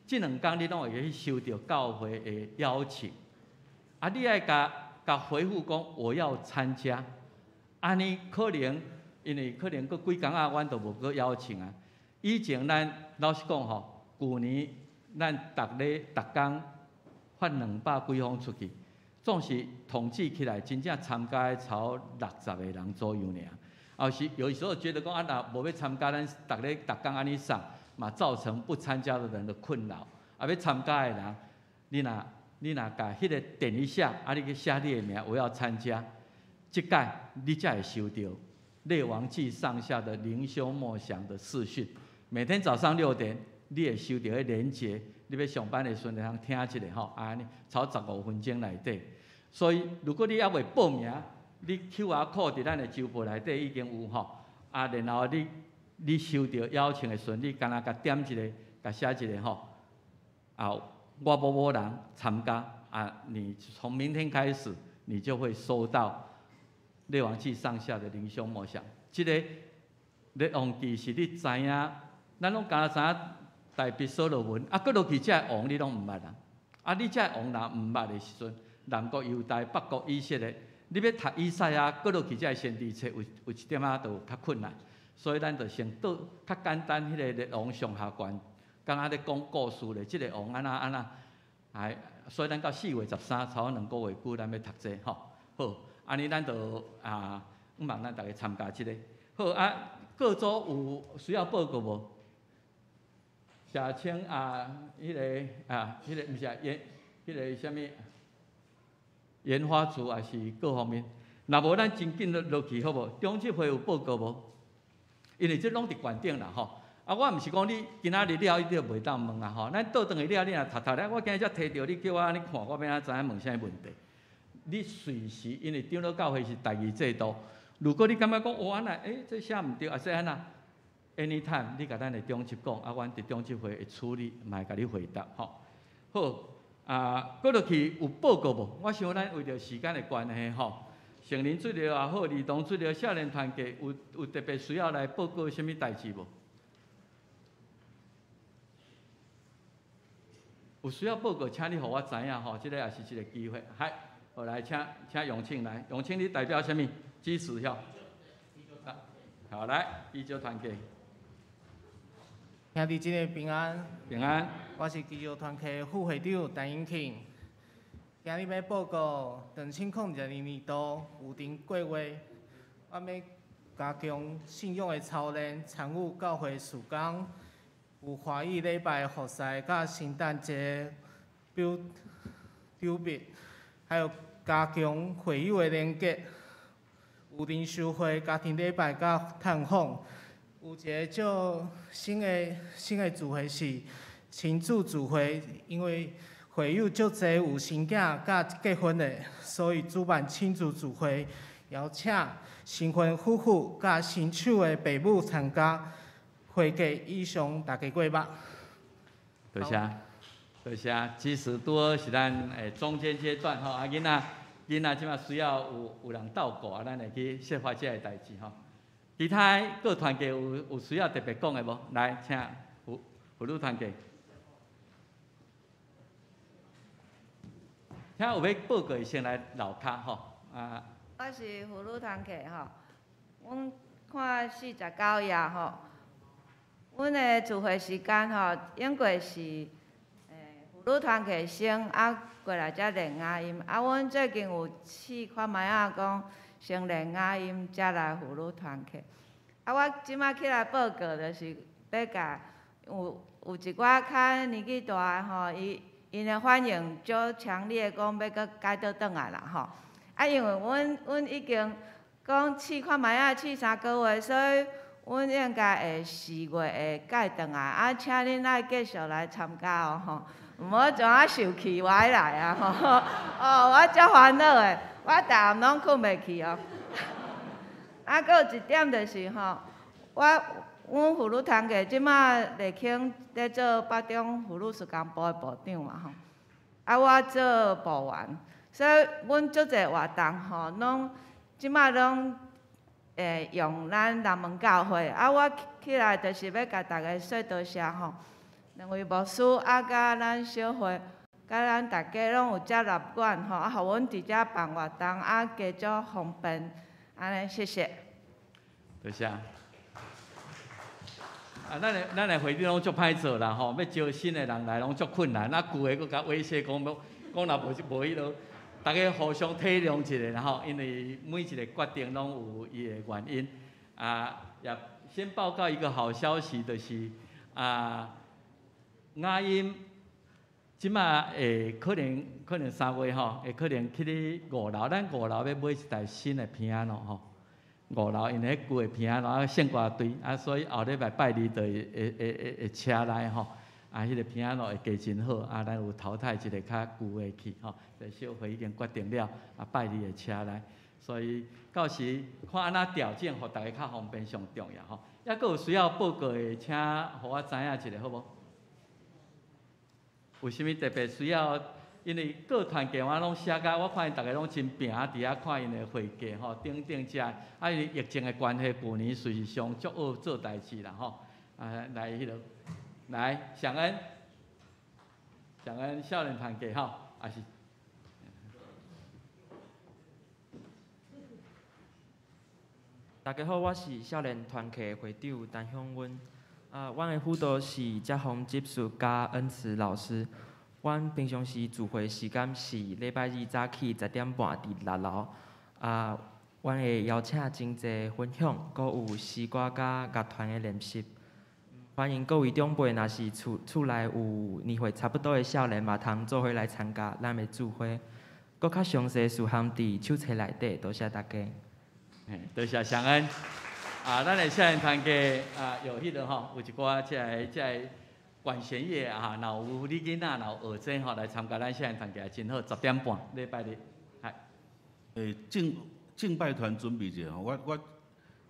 這兩工你攏會去收著教會的邀請，啊，你愛共共回覆講我要參加，按呢可能因為可能閣幾工仔，阮就無閣邀請啊。以前咱老實講吼，舊年咱逐禮逐工發兩百幾封出去。總是統計起來，真正參加的超60個人左右爾。啊，是有時候覺得講啊，若無欲參加，咱逐禮逐工按呢送，嘛造成不參加的人的困擾。啊，欲參加的人，你若共彼个點一下，啊，你去寫你的名，我要參加，這擺你才會收著列王紀上下的靈修默想的視訊。每天早上6點，你會收著彼連結。你欲上班的時陣，會通聽一下吼，按呢超15分鐘內底。所以，如果你猶未報名，你 QR code 佇咱的周報內底已經有吼。啊，然後你收著邀請的時陣，你干焦共點一下，共寫一下吼。啊，我某某人參加啊，你從明天開始，你就會收到列王紀上下的靈修默想。這个列王紀是你知影，咱攏敢若知影。大衛所羅門，啊，閣落去這个王你攏毋捌啊！啊，你這个王若毋捌的時陣，南國猶大、北國以色列，你欲讀以賽亞，閣落去這个先知冊，有一點仔就較困難，所以咱就先倒較簡單，彼个列王上下卷，敢若咧講故事咧，這个王按怎按怎，哎，所以咱到4月13，差不多2個月久，咱欲讀這个吼。好，按呢咱就啊，向望咱逐家參加這个。好啊，各組有需要報告無？社青啊，彼个啊，彼个毋是啊，研，彼个啥物研發組還是各方面？若無咱真緊落落去好無？中執會有報告無？因為這攏佇懸頂啦吼。啊，我毋是講你今仔日了，你就袂當問啊吼。咱倒轉去了，你若讀讀咧，我今日才提著你叫我按呢看，我欲按怎知影問啥物問題？你隨時，因為長老教會是台語制度，如果你感覺講哦按呢，欸，這寫毋對，抑是按怎？Anytime，你共咱的中執講，啊，阮佇中執會會處理，嘛會共你回答吼。好，啊，閣落去有報告無？我想咱為著時間的關係吼，成人主日也好，兒童主日、少年團契有特別需要來報告啥物代誌無？有需要報告，請你予我知影吼，這个也是一個機會。嗨，好來，請永慶來，永慶你代表啥物？支持吼。好，來，基督團契。兄弟姊妹平安。平安。我是基督團契副會長陳永慶。今日欲報告2022年度有頂計劃，我欲加強信仰的操練，參與教會事工，有華語禮拜服侍，佮聖誕節表表別，還有加強會友的連結，有靈修會、家庭禮拜佮探訪。有一个足新的聚會是親子聚會，因為會友足濟有生囝佮結婚的，所以主辦親子聚會，邀請新婚夫婦佮新手的爸母參加。會計以上，大家過目。多謝，多謝。其實拄好是咱中間階段吼，啊囡仔這馬需要有人照顧啊，咱會去設法這个代誌吼。其他各團體有需要特別講的無？來，請婦女團體。請有欲報告的先來樓跤吼。啊。我是婦女團體吼，阮看49頁吼，阮的聚會時間吼，應該是婦女团契先啊过来才练雅音。啊，阮最近有试看觅仔讲，先练雅音，才来妇女团契。啊，我这摆起来报告，就是欲共有一寡较年纪大的吼，𪜶的反应足强烈，讲欲阁改倒转来啦吼。啊，因为阮已经讲试看觅仔试3个月，所以阮应该会4月会改转来。啊，请恁爱继续来参加哦吼，毋好怎啊受气我爱来啊吼。哦，我足烦恼的，我逐暗拢睏袂去哦。啊，阁有一点就是吼，阮妇女团契这马丽卿咧做北中妇女事工部的部长嘛吼，啊，我做部员，所以阮足济活动吼，拢这马拢会用咱南门教会。啊，我起来就是欲共大家说多谢吼，两位牧师啊，佮咱小会，佮咱大家拢有接纳阮吼，啊，予阮伫遮办活动，啊，加足方便，按呢，谢谢。多谢。啊，咱的会长拢足歹做啦吼，欲招新的人来拢足困难，啊，旧的阁共威胁讲欲，讲若无无彼落，逐家互相体谅一下啦吼，因为每一个决定拢有伊的原因。啊，也先报告一个好消息，就是啊，雅音这马会可能3月吼，会可能去咧五楼，咱五楼欲买一台新的 piano 吼。五楼因为彼旧的 piano 啊，圣歌队啊，所以后礼拜拜二就会车来吼，啊，彼个 piano 会加真好，啊，咱有淘汰一个较旧的去吼，这小会已经决定了，啊，拜二会车来，所以到时看按怎调整，予逐家较方便上重要吼。抑阁有需要报告的，请予我知影一下，好无？有啥物特别需要？因为各团契我拢写甲，我看𪜶逐家拢真拼，伫遐看𪜶的会计吼，等等遮，啊，因为疫情的关系，旧年事实上足学做代志啦吼。啊，来彼落，来享恩，享恩少年团契吼，也是。大家好，我是少年团契会长陈向温。啊，阮的辅导是嘉宏执事佮恩慈老师。阮平常时聚会时间是礼拜二早起10点半伫六楼。啊，阮会邀请真济分享，阁有诗歌佮乐团的练习。欢迎各位长辈，若是厝内有年岁差不多的少年，嘛通做伙来参加咱的聚会。阁较详细事项伫手册内底，多谢大家。嘿，多谢祥恩。啊，咱的少年团契啊，有彼个吼，有一寡这个管弦乐啊，若有你囡仔若有学这吼，来参加咱少年团契真好，10点半，礼拜日。系。欸，敬拜团准备者吼，我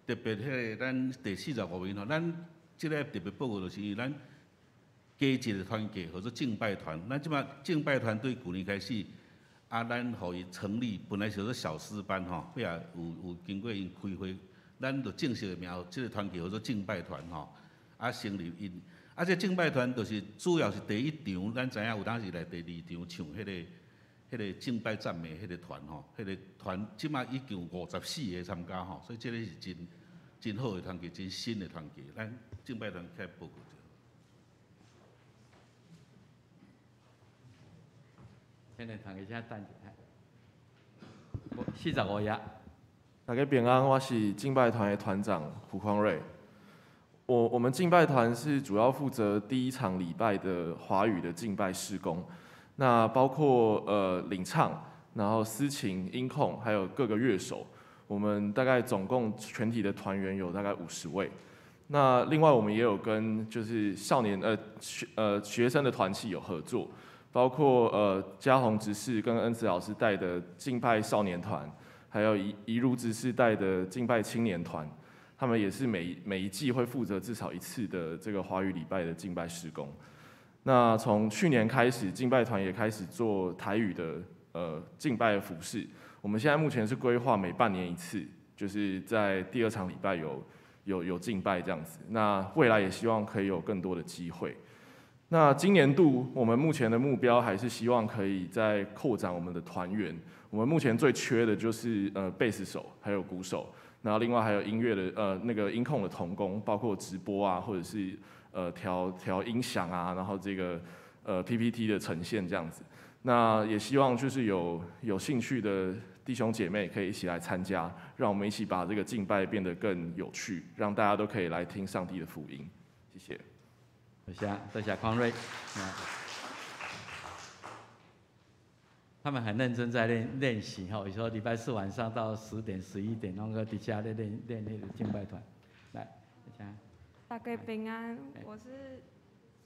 特别彼个咱第45页吼，咱这个特别报告就是因为咱加一个团契号做敬拜团，咱这马敬拜团对旧年开始，啊，咱予伊成立，本来是做小诗班吼，尾仔有经过𪜶开会，咱就正式的名，这个团契号做敬拜团吼，啊，成立𪜶，啊，这敬拜团就是主要是第一场，咱知影有当时来第二场唱彼个敬拜赞美彼个团吼，彼个团这马已经有54个参加吼，所以这个是真好的团契，真新的团契，咱敬拜团起来报告者。青年团契请等一下，45页。大家平安，我是敬拜团的团长胡匡瑞。我们敬拜团是主要负责第一场礼拜的华语的敬拜事工，那包括领唱，然后司琴、音控，还有各个乐手。我们大概总共全体的团员有大概50位。那另外我们也有跟就是少年呃学呃学生的团契有合作，包括嘉宏执事跟恩慈老师带的敬拜少年团，还有怡如执事带的敬拜青年团，他们也是每一季会负责至少一次的这个华语礼拜的敬拜事工。那从去年开始，敬拜团也开始做台语的敬拜的服事。我们现在目前是规划每半年一次，就是在第二场礼拜有敬拜这样子。那未来也希望可以有更多的机会。那今年度我们目前的目标还是希望可以再扩展我们的团员。我们目前最缺的就是贝斯手还有鼓手，然后另外还有音乐的那个音控的同工，包括直播啊，或者是调调音响啊，然后这个 PPT 的呈現這樣子。那也希望就是有興趣的弟兄姐妹可以一起來參加，讓我們一起把這個敬拜變得更有趣，讓大家都可以來聽上帝的福音。謝謝。多謝，多謝匡瑞。他們很認真在練習哈，有時候禮拜四晚上到10點、11點，攏閣佇遮咧練練彼個敬拜團。來，請。大家平安，我是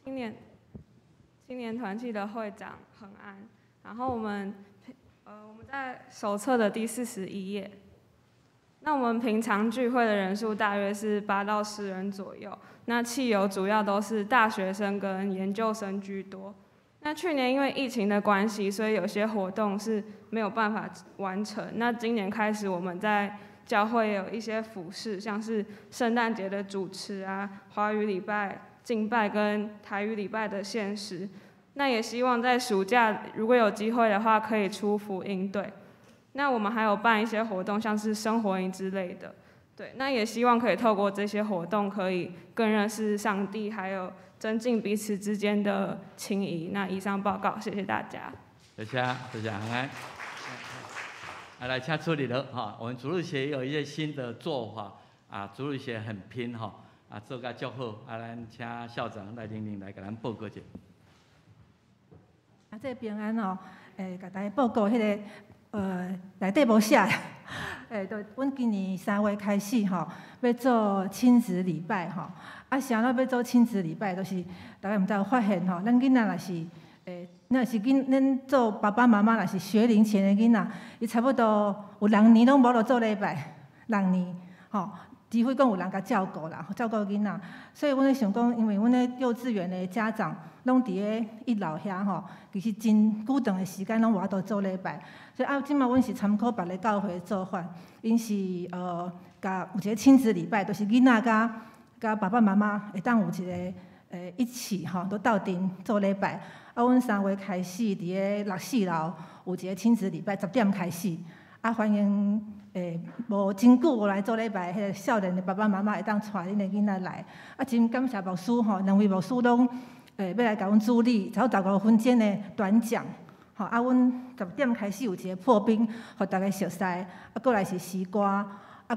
青年團契的會長恆安。然後我們在手冊的第41頁。那我們平常聚會的人數大約是8到10人左右。那契友主要都是大學生跟研究生居多。那去年因為疫情的關係，所以有些活動是沒有辦法完成。那今年開始，我們在教會有一些服事，像是聖誕節的主持啊、華語禮拜敬拜跟台語禮拜的獻詩。那也希望在暑假如果有機會的話，可以出福音隊。那我們還有辦一些活動，像是生活營之類的。對，那也希望可以透過這些活動，可以更認識上帝，還有增進彼此之間的情誼。那以上報告，謝謝大家。多謝，多謝恆安。來，請處理了哈。我們主日學也有一些新的做法啊，主日學很拼哈啊，做甲足好啊。咱請校長賴玲玲來共咱報告一下。啊，這個平安哦，共大家報告彼個內底無寫，就阮今年3月開始吼，欲做親子禮拜吼。啊，啥物欲做親子禮拜，就是大家毋知有發現吼，咱囡仔若是若是囡，恁做爸爸媽媽若是學齡前的囡仔，伊差不多有六年攏無落做禮拜，六年吼，除非講有人共照顧啦，照顧囡仔。所以阮咧想講，因為阮咧幼稚園的家長攏佇咧一樓遐吼，其實真久長的時間攏無法度做禮拜。所以啊，這馬阮是參考別个教會的做法，𪜶是共有一個親子禮拜，就是囡仔佮爸爸媽媽會當有一個一起吼，都鬥陣做禮拜。啊，阮3月開始佇咧64樓有一個親子禮拜，10點開始。啊，歡迎無真久無來做禮拜，彼個少年的爸爸媽媽會當帶恁的囡仔來。啊，真感謝牧師吼，兩位牧師攏欲來共阮主禮，差不多15分鐘的短講。吼，啊，阮10點開始有一個破冰，予大家熟似。啊，過來是詩歌，啊，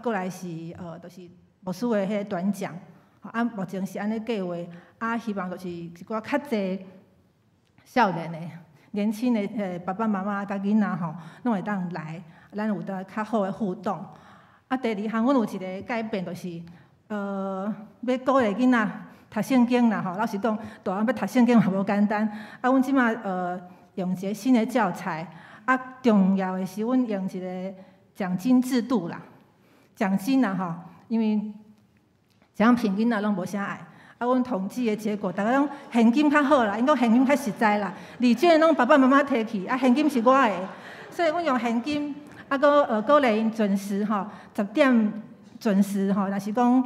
過來是就是牧師的彼個短講。啊，目前是按呢計畫，啊，希望就是一寡較濟少年的、年輕的爸爸媽媽佮囡仔吼，攏會當來，咱有得較好的互動。啊，第二項，阮有一個改變，就是欲鼓勵囡仔讀聖經啦吼。老實講，大人欲讀聖經嘛無簡單。啊，阮這馬用一個新的教材，啊，重要的是阮用一個獎金制度啦，獎金啦吼，因為獎品囡仔攏無啥愛。啊，阮統計的結果，逐家攏現金較好啦，𪜶講現金較實在啦，禮券攏爸爸媽媽提去，啊，現金是我的，所以阮用現金，啊，閣鼓勵𪜶準時吼，10點準時吼，若是講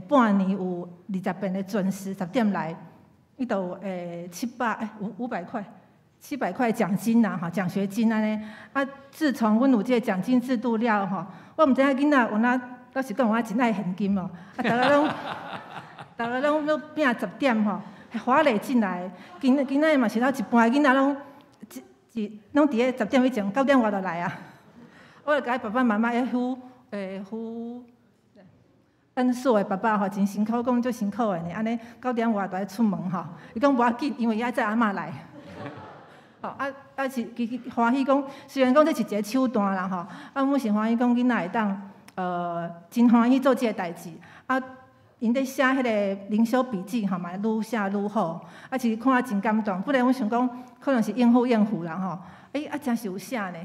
半年有20遍的準時10點來，伊就有700五百塊，700塊獎金啦吼，獎學金按呢。啊，自從阮有這個獎金制度了吼，我毋知影囡仔有哪，老實講，我真愛現金哦，啊，逐家攏拚10點吼，華麗進來。今仔日嘛是了一半囡仔攏一一攏佇咧十點以前，9點外就來啊。我就共爸爸媽媽咧付付恩碩的爸爸吼，真辛苦，講足辛苦的呢。按呢9點外就愛出門吼，伊講無要緊，因為伊愛載阿嬤來。吼啊啊是其實歡喜講，雖然講這是一個手段啦吼，啊，阮是歡喜講囡仔會當真歡喜做這個代誌啊。𪜶咧寫彼個靈修筆記吼，嘛愈寫愈好，啊，其實看啊真感動。本來阮想講可能是應付應付啦吼，欸，啊，真是有寫呢。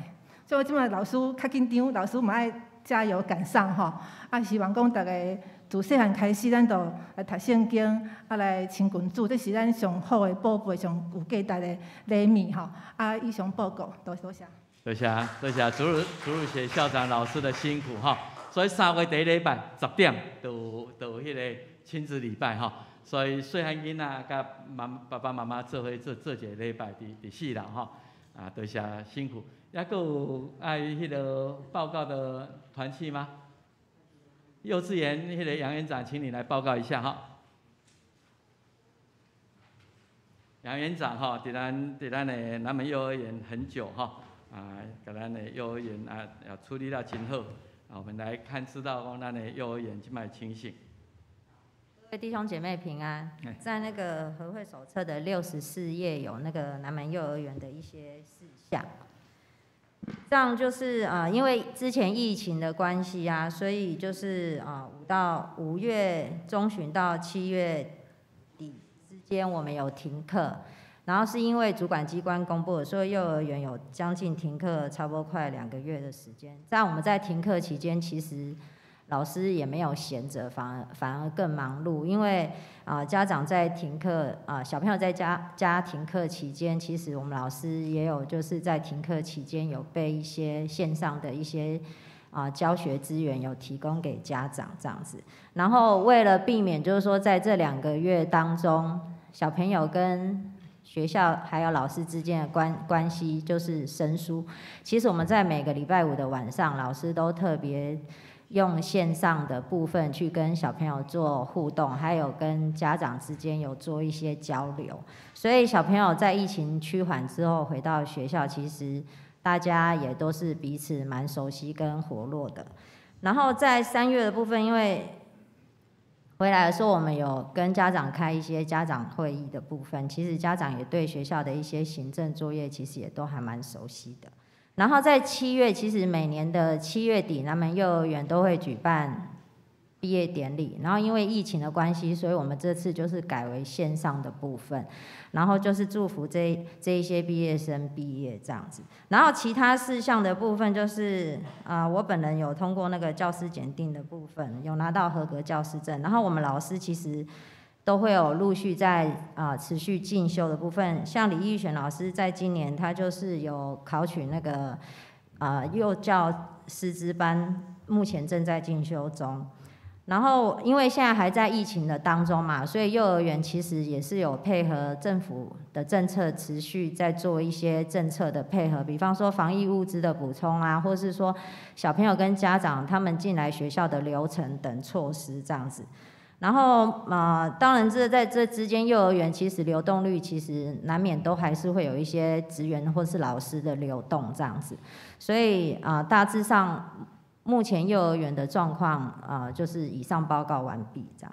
所以我這擺老師較緊張，老師嘛愛加油趕上吼。啊，希望講逐家自細漢開始，咱就來讀聖經，啊來親近主，這是咱上好的寶貝、上有價值的禮物吼。啊，以上報告，多謝。多謝，多謝主日學校長老師的辛苦哈。所以3月第一禮拜10點就有彼個親子禮拜吼，所以細漢囡仔佮爸爸媽媽做伙做做一個禮拜佇4樓吼，啊，多謝辛苦。抑閣有愛彼個報告的團契嗎？幼稚園彼個楊園長，請你來報告一下哈。杨园长吼，佇咱的南門幼兒園很久吼，啊，共咱的幼兒園啊也處理了真好。啊，我們來看知道講咱的幼兒園這擺情形。各位弟兄姐妹平安，在那個和會手冊的64頁有那個南門幼兒園的一些事項。這樣就是啊，因為之前疫情的關係啊，所以就是啊，5月中旬到7月底之間，我們有停課。然後是因為主管機關公布的，所以幼兒園有將近停課差不多快2個月的時間。在我們在停課期間，其實老師也沒有閒着，反而更忙碌，因為啊家長在停課啊，小朋友在家停課期間，其實我們老師也有就是在停課期間有備一些線上的一些啊教學資源，有提供給家長這樣子。然後為了避免就是說在這2個月當中，小朋友跟學校還有老師之間的關係就是生疏，其實我們在每個禮拜五的晚上，老師都特別用線上的部分去跟小朋友做互動，還有跟家長之間有做一些交流。所以小朋友在疫情趨緩之後回到學校，其實大家也都是彼此蠻熟悉跟活絡的。然後在3月的部分，因為回來的時候，我們有跟家長開一些家長會議的部分，其實家長也對學校的一些行政作業，其實也都還蠻熟悉的。然後在7月，其實每年的7月底，南門幼兒園都會舉辦畢業典禮。然後因為疫情的關係，所以我們這次就是改為線上的部分，然後就是祝福這一些畢業生畢業這樣子。然後其他事項的部分就是啊，我本人有通過那個教師檢定的部分，有拿到合格教師證。然後我們老師其實都會有陸續在啊持續進修的部分，像李玉璇老師在今年他就是有考取那個啊幼教師資班，目前正在進修中。然後因為現在還在疫情的當中嘛，所以幼兒園其實也是有配合政府的政策，持續在做一些政策的配合，比方說防疫物資的補充啊，或是說小朋友跟家長他們進來學校的流程等措施這樣子。然後啊，當然這在這之間，幼兒園其實流動率其實難免都還是會有一些職員或是老師的流動這樣子，所以啊，大致上目前幼兒園的狀況啊，就是以上報告完畢這樣。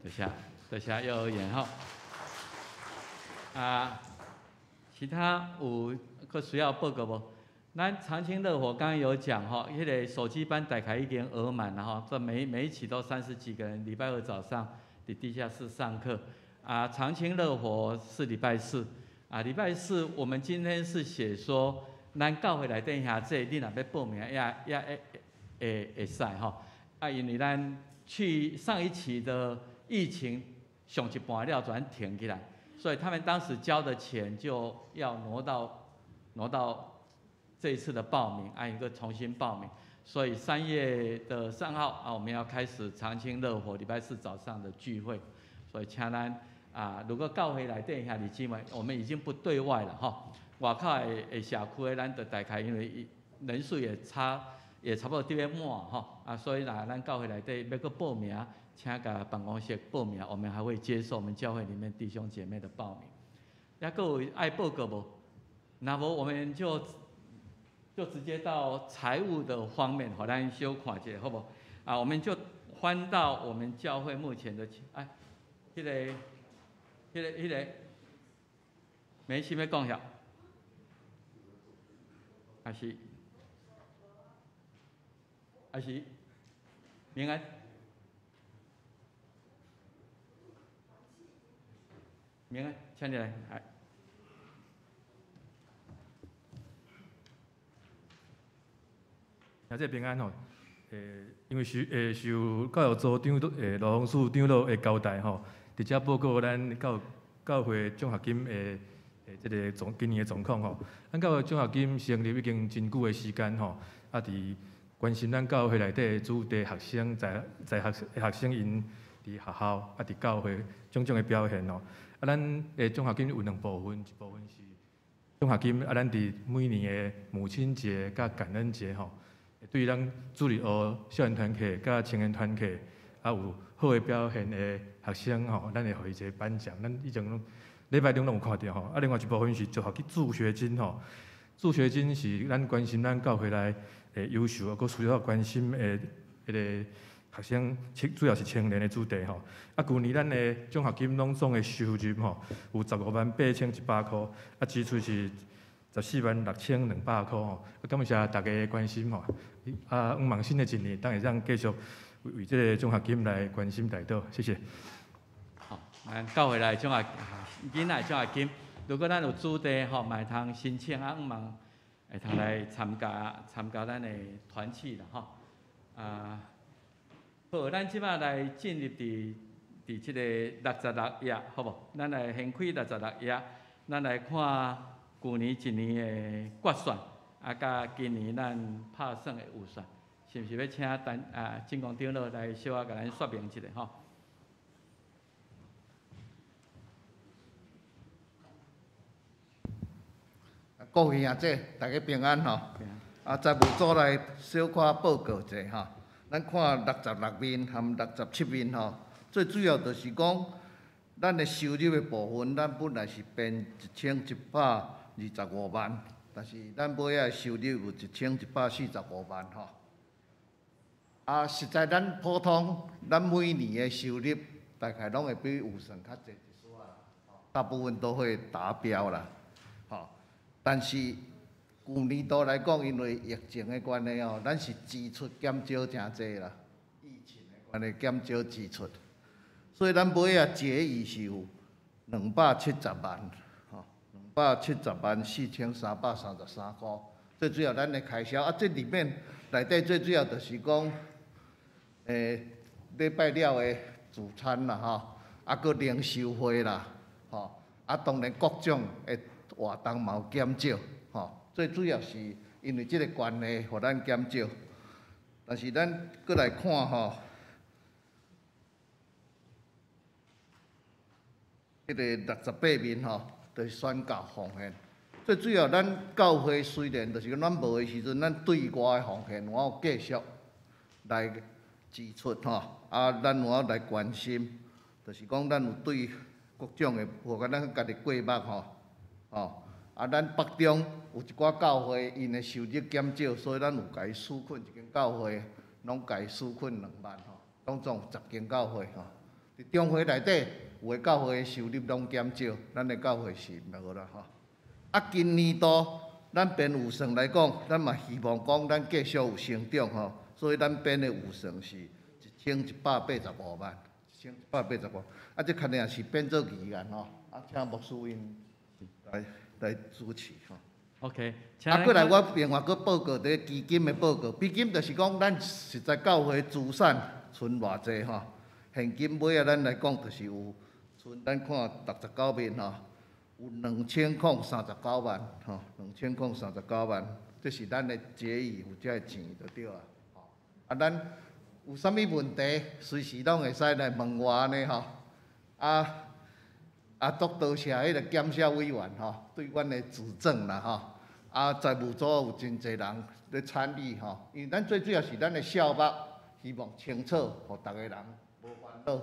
多謝，多謝幼兒園吼。啊，其他有閣需要報告無？咱長青樂活剛剛有講吼，彼個手機班大概已經額滿了吼，這每一期都30幾個人，禮拜二早上佇地下室上課。啊，長青樂活是禮拜四，啊，禮拜四我們今天是寫說，咱教會內底兄弟，你若欲報名也會使吼。啊，因為咱去上一期的疫情上一半了，全停起來，所以他們當時交的錢就要挪到這一次的報名，按一個重新報名，所以3月3號啊，我們要開始長青樂活禮拜四早上的聚會，所以請咱啊，如果教會內底兄弟姊妹，我們已經不對外了哈，外口的社區的咱就大概因為人數也差不多佇咧滿吼啊，所以若咱教會內底欲閣報名，請共辦公室報名，我們還會接受我們教會裡面弟兄姐妹的報名。抑閣有愛報告無？若無我們就直接到財務的方面，予咱小看一下，好無？啊，我們就翻到我們教會目前的，哎，彼個，沒事欲講遐，還是，平安，平安，請你來，來。兄弟平安吼，因為受教育組長羅宏樹長老的交代吼，佇遮報告咱教會獎學金的這個今年的狀況吼。咱教會獎學金成立已經真久的時間吼，啊，佇關心咱教會內底的子弟學生在學學生𪜶佇學校啊，佇教會種種的表現吼。啊，咱的獎學金有兩部分，一部分是獎學金，啊，咱佇每年的母親節佮感恩節吼。對咱主日學少年團契佮青年團契，啊有好的表現的學生吼，咱會予伊一個頒獎。咱以前攏禮拜頂攏有看著吼。啊，另外一部分是助學金、助學金吼。助學金是咱關心咱教會內的優秀，啊，閣需要關心的彼個學生，主要是青年的子弟吼。啊，舊年咱的獎學金攏總的收入吼，有158,100箍，啊，支出是146,200箍吼。啊，感謝大家的關心吼。啊，向望新的一年，當會當繼續為這個獎學金來關心代禱，謝謝。好，咱教會內獎學囡仔獎學金，如果咱有子弟吼，嘛會通申請啊，向望會通來參加參加咱的團契啦吼。啊，好，咱這擺來進入佇這個66頁，好無？咱來掀開六十六頁，咱來看舊年一年的決算，啊，佮今年咱拍算的預算，是毋是欲請陳啊進光長老來小可共咱說明一下吼？各位兄姐，大家平安吼。啊，財務組來小可報告一下吼。咱看66面含67面吼，最主要就是講，咱的收入的部分，咱本來是編1125萬，但是咱尾仔收入有1145萬吼。啊，實在咱普通，咱每年的收入大概攏會比預算較濟一絲仔，大部分都會達標啦，吼。但是舊年度來講，因為疫情的關係吼，咱是支出減少誠濟啦，疫情的關係減少支出，所以咱尾仔結餘是有270萬，吼，2,704,333箍。最主要咱的開銷啊，這裡面內底最主要就是講，禮拜了的聚餐啦，吼，啊，閣靈修會啦，吼，啊，當然各種的活動嘛有減少，吼。最主要是因為這個關係，予咱減少。但是咱閣來看吼，彼個68面吼，就是宣教奉獻。最主要，咱教會雖然就是講咱無的時陣，咱對外的奉獻，我有繼續來支出吼，啊，咱有來關心，就是講咱有對各種的，無講咱家己過目吼，吼。啊，咱北中有一寡教會，𪜶的收入減少，所以咱有共伊紓困一間教會，攏共伊紓困2萬吼，總總有10間教會吼。佇中會內底，有的教會的收入攏減少，咱的教會是無啦吼。啊，今年度咱編預算來講，咱嘛希望講咱繼續有成長吼，所以咱編的預算是1185萬，1185。啊，這確定是變做議案吼，啊，請牧師𪜶來主持吼。 OK，啊，過來我另外閣報告佇基金的報告。基金就是講，咱實在教會資產存偌濟吼，現金尾仔咱來講就是有存，咱看69面吼，有2039萬吼，2039萬，這是咱的結餘有這个錢就對啊。啊，咱有啥物問題，隨時攏會使來問我按呢吼。啊。啊，足多謝彼個檢視委員吼，對阮的指正啦吼。啊，財務組有真濟人咧參與吼，因為咱最主要是咱的校目，希望清楚，予逐个人無煩惱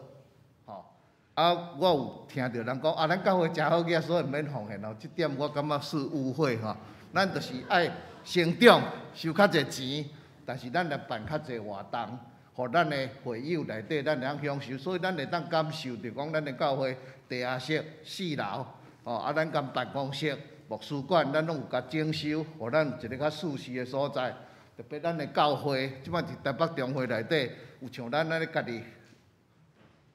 吼。啊，我有聽著人講啊，咱教會誠好額，所以毋免奉獻哦。這點我感覺是誤會吼。咱就是愛成長，收較濟錢，但是咱來辦較濟活動，予咱的會友內底，咱會當享受，所以咱會當感受著講，咱的教會地下室四樓，吼啊，咱共辦公室、牧師館，咱攏有共整修，予咱有一個較舒適的所在。特別咱的教會，這擺佇台北中會內底，有像咱按呢家己，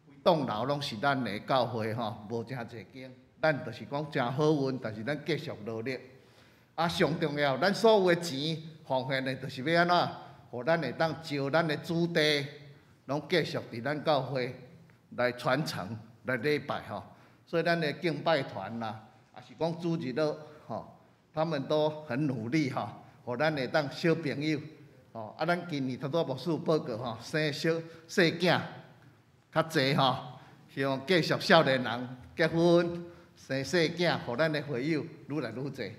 規棟樓攏是咱的教會吼，無誠濟間，咱就是講誠好運，但是咱繼續努力。啊，上重要，咱所有的錢奉獻的，就是欲按怎？予咱會當招咱的子弟，攏繼續佇咱教會來傳承、來禮拜吼。所以咱的敬拜團啦，也是講主日學吼，他們都很努力吼，予咱會當小朋友吼。啊，咱今年拄拄牧師有報告吼，生小細囝較濟吼，希望繼續少年人結婚生細囝，予咱的會友愈來愈濟。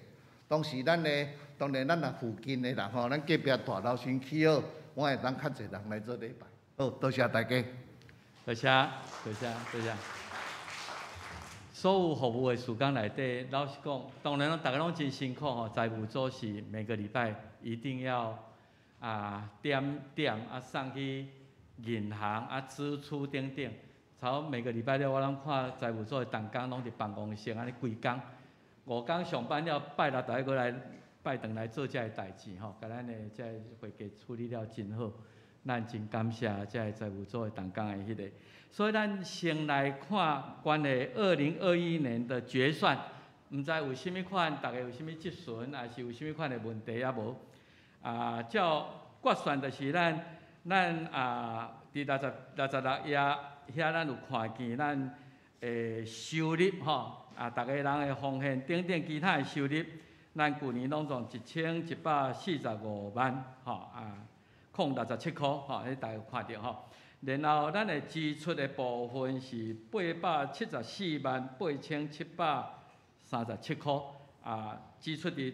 當時咱的。當然，咱若附近的人吼，咱隔壁大樓先起好，我會當較濟人來做禮拜。好，多謝大家。多多谢，多谢，多谢。所有服务的时间内底，老实讲，当然拢逐家拢真辛苦吼。财务组是每个礼拜一定要点点送去银行支出等等。差不多每个礼拜六我拢看财务组的同工拢伫办公室按呢规工，五工上班了，拜六逐家阁来拜转来做这个代志吼，共咱的这个会计处理了真好，咱真感谢这个财务组的同工的彼个。所以咱先来看关于2021年的决算，毋知有啥物款，逐家有啥物质询，抑是有啥物款的问题抑无？照决算就是咱伫66页遐，咱有看见咱的收入吼，逐家人的奉献等等其他的收入，咱旧年拢总1145万吼零67箍吼，彼逐家有看著吼。然后咱的支出的部分是874万8737箍，支出伫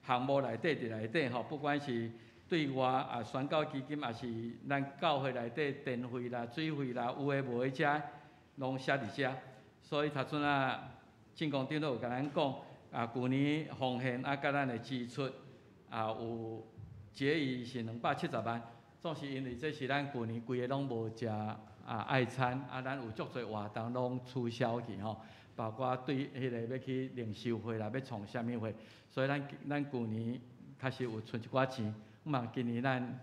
项目内底伫内底吼，不管是对外宣教基金，抑是咱教会内底电费啦、水费啦，有的无的遮拢写伫遮。所以头阵仔进公长老有共咱讲，旧年奉献佮咱的支出有结余是270万。总是因为这是咱旧年规个拢无食爱餐，咱有足济活动拢取消去吼，包括对彼个欲去灵修会啦，欲创啥物会，所以咱旧年确实有存一寡钱，嘛今年咱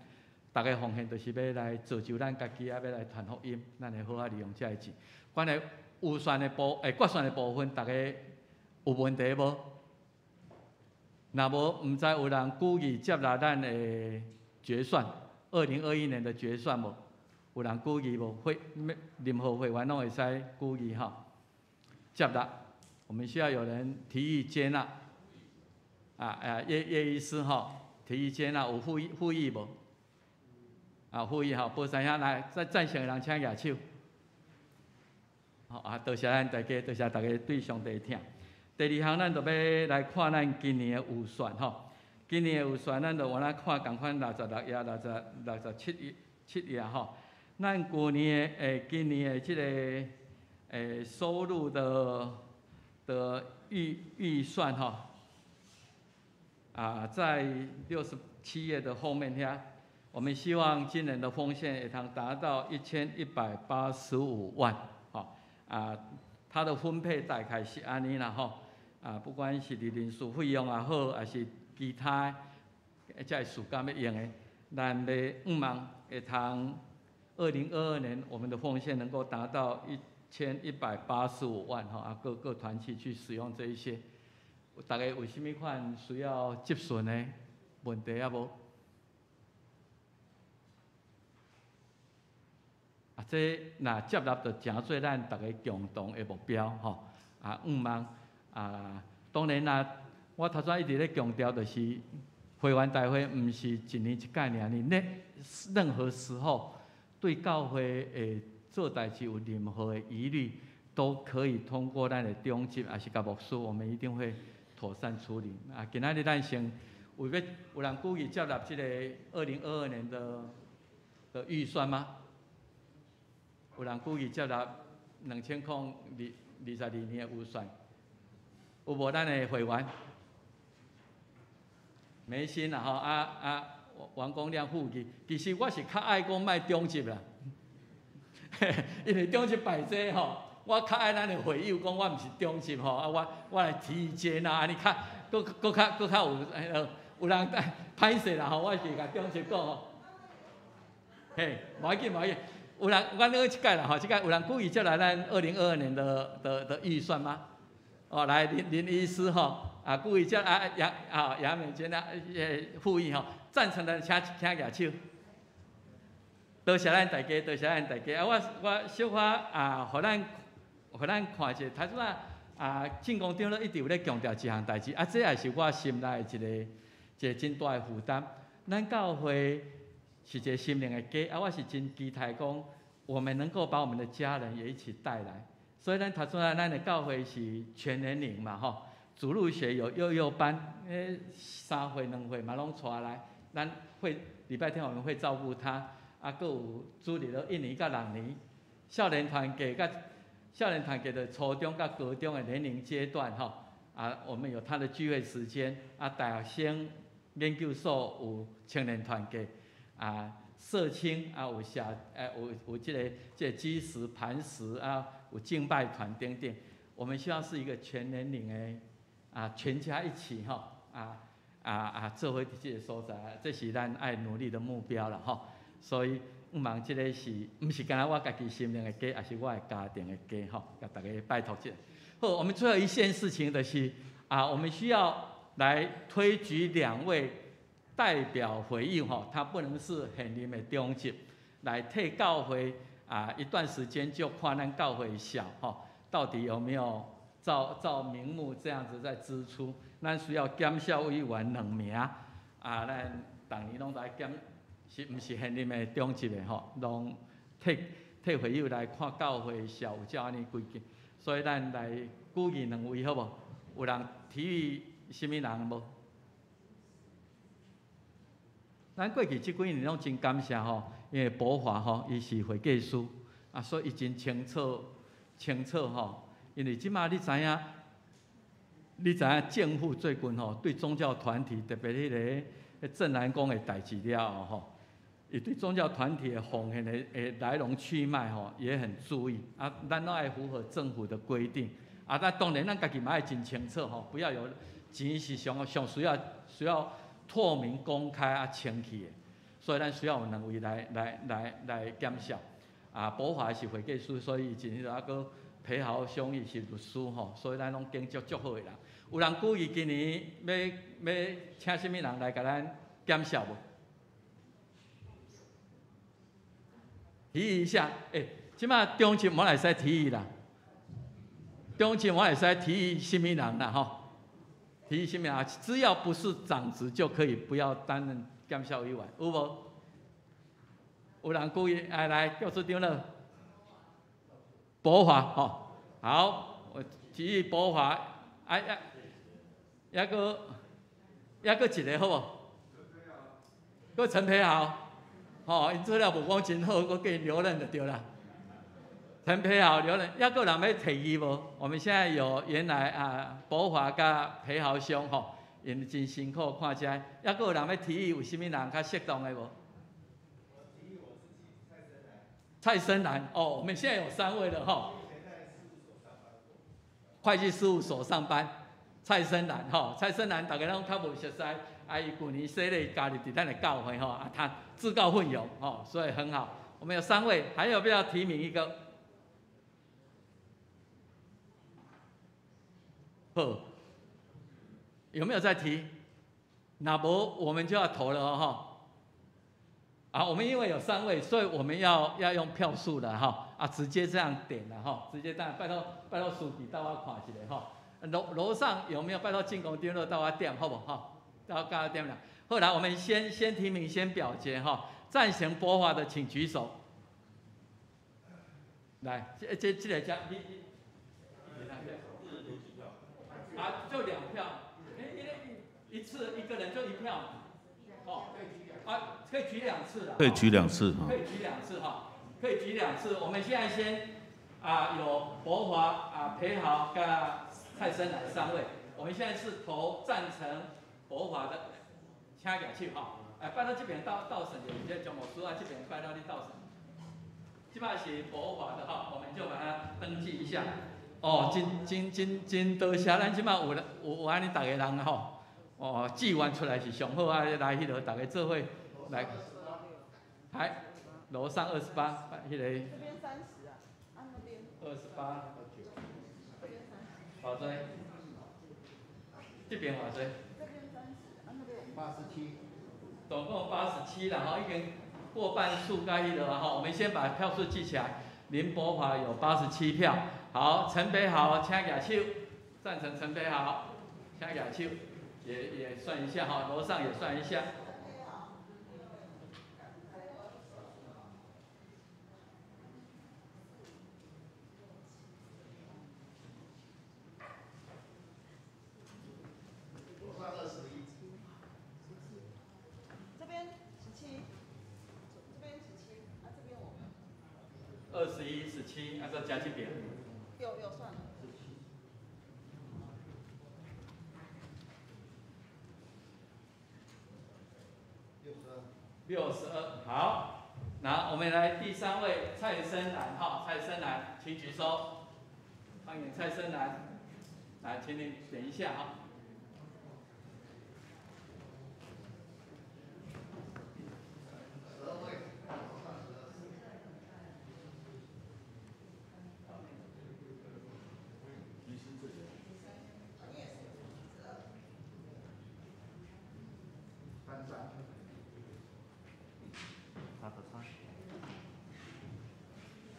逐家奉献就是欲来造就咱家己，欲来传福音，咱会好好利用这个钱。关于预算的部决算的部分，逐家有问题无？若无，毋知有人举意接纳咱的决算？2021年的决算无？有人举意无？会任何会员拢会使举意吼，接纳。我们需要有人提议接纳。叶叶医师吼，提议接纳，有附议无？附议吼，宝山兄来，赞成的人请举手。好，多谢咱大家，多谢大家对上帝疼。第二项，咱就欲来看咱今年的预算吼。今年的预算，咱就换来看仝款66页、67页、7页吼。咱旧年的今年的这个收入的预算吼，在67页的后面遐，我们希望今年的奉献会通达到1185万，吼，它的分配大概是按呢啦吼，不管是伫人事费用也好，抑是其他这个时间欲用的，咱欲向望会通2022年我们的奉献能够达到1185万吼，各个团契去使用这一些，逐家有啥物款需要质询的问题抑无？这若接纳就成做咱逐家共同的目标吼，向望，当然啦，我头先一直咧强调，就是会员大会毋是一年一届尔，你任何时候对教会的做代志有任何的疑虑，都可以通过咱的长执，抑是共牧师，我们一定会妥善处理。今仔日咱先有欲有人举意接纳这个2022年的预算吗？有人举意接纳2022年的预算？有无咱的会员？没心啦吼，王光亮附议，其实我是较爱讲莫长执啦，因为长执摆这吼，我较爱咱的会友讲我毋是长执吼，我来提议接纳，按呢较，阁较有人歹势啦吼，我是共长执讲吼，嘿，无要紧无要紧，有人阮那这届啦吼，这届有人举意接纳咱二零二二年的预算吗？哦，来林林医师吼，举意接杨杨美娟附议吼，赞成的请举手。多谢咱大家，多谢咱大家。我小可予咱看一下，头拄仔进公长老一直有咧强调一项代志，这也是我心内一个真大的负担。咱教会是一个心灵的家，我是真期待讲，我们能够把我们的家人也一起带来。所以咱头拄仔咱的教会是全年龄嘛吼，主日学有幼幼班，3岁2岁嘛拢带来，咱会礼拜天我们会照顾他。阁有主日学1年到6年，少年团契佮少年团契的初中佮高中的年龄阶段吼，啊，我们有他的聚会时间，啊，大学生研究所有青年团契，啊，社青啊有社，有这个基石磐石啊，有敬拜团等等。我们希望是一个全年龄的啊，全家一起吼，做伙伫这个所在，这是咱爱努力的目标啦吼。所以，毋望这个是，毋是干焦我家己心灵的家，也是我的家庭的家吼，共大家拜托一下。好，我们最后一件事情就是啊，我们需要来推举两位代表会议吼，他不能是现任的长执，来替教会啊一段时间就看咱教会小吼，到底有没有照名目这样子在支出？咱需要检校委员两名啊，咱逐年拢来检，是毋是现任的长执的吼，拢替会友来看教会小有照按呢规定，所以咱来举议两位好无？有人提议啥物人无？咱过去这几年拢真感谢吼，因为博华吼，伊是会计师啊，所以伊真清楚清楚吼。因为这马你知影，你知影政府最近吼对宗教团体，特别彼个镇南宫的代志了后吼，伊对宗教团体的奉献的来龙去脉吼也很注意啊。咱拢爱符合政府的规定啊。咱当然咱家己嘛爱真清楚吼，不要有钱是上上需要透明公开啊清气的，所以咱需要有两位来检视。啊，博华是会计师，所以伊真迄个啊阁培豪兄伊是律师吼，所以咱拢拣足足好的人。有人举议今年欲请啥物人来共咱检视无？提议一下，这马长执嘛会使提议啦，长执嘛会使提议啥物人啦吼？提议啥物人，只要不是长执就可以，不要担任监校委员，有无？有人故意来来叫出长了，博华吼，好，我提议博华，啊啊，抑阁一个好无？阁陈培豪，吼，𪜶做了无讲真好，阁叫𪜶留任就对啦。陈培豪留任，抑阁有人欲提议无？我们现在有原来啊，博华佮培豪兄吼，𪜶真辛苦看这，抑阁有人欲提议有啥物人较适当的无？蔡生兰哦，我们现在有三位了哈。会计事务所上班，蔡生兰吼，蔡生兰大家拢较无熟似，啊，伊旧年洗礼加入伫咱的教会吼，啊，他自告奋勇吼，所以很好。我们有三位，还有没有提名一个？好，有没有再提？那无我们就要投了哈。啊，我们因为有三位，所以我们要用票数的哈，啊，直接这样点了哈，直接拜托拜托书记到我看一下哈，楼上有没有拜托进攻电话到我点好不好？到我点了。后来我们先提名先表决哈，赞成拨华的请举手。来，这个加你啊，就两票，一次一个人就一票，哦。啊，可以举两次了。可以举两次哈。可以举两次哈，可以举两次。我们现在先啊，有博华啊、培豪跟蔡生兰三位。我们现在是投赞成博华的，请举手哈。哎，拜托这边倒审，有这张牧师啊，这边拜托你倒审。这摆是博华的哈，我们就把它登记一下。哦，真多谢咱这摆有按呢逐个人吼。哦，志愿出来是上好啊！来彼落，大家做伙来。还楼上28，彼个。这边30啊，啊那边。28。偌济？这边偌济？这边30，啊那边。87。总共87啦，吼，已经过半数该彼落啊，吼，我们先把票数记起来。林博华有87票，好，陈培豪请举手，赞成陈培豪，请举手。也算一下哈，楼上也算一下。楼上21。这边17，这边17，啊这边我们。21、17。七，啊，閣加這邊。有有算了。62，好，那我們來第三位蔡生蘭哈，蔡生蘭，請舉手，歡迎蔡生蘭，來，請你等一下哈。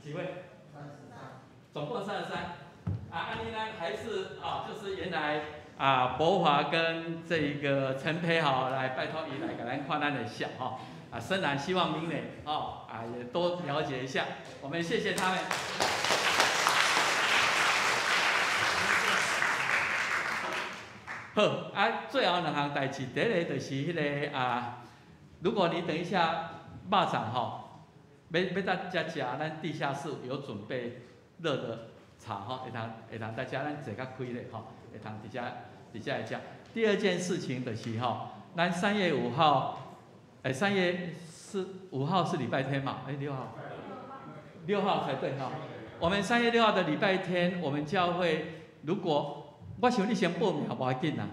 幾位？總共33。啊，安妮呢？還是啊，就是原來啊，博華跟這個陳培豪來拜託伊來給咱看咱的相哈。啊，深藍希望明年哦啊也多了解一下，我們謝謝他們。好，啊，最後兩項代誌，第一个就是彼个啊，如果你等一下肉粽吼，欲欲到遮食，咱地下室有準備熱的茶吼，會通會通大家咱坐較開咧吼，會通佇遮佇遮會食。第二件事情就是吼，咱3月5號，3月5號是禮拜天嘛？6號，6號才對哈。我們3月6號的禮拜天，我們教會如果我想你先報名無要緊啦，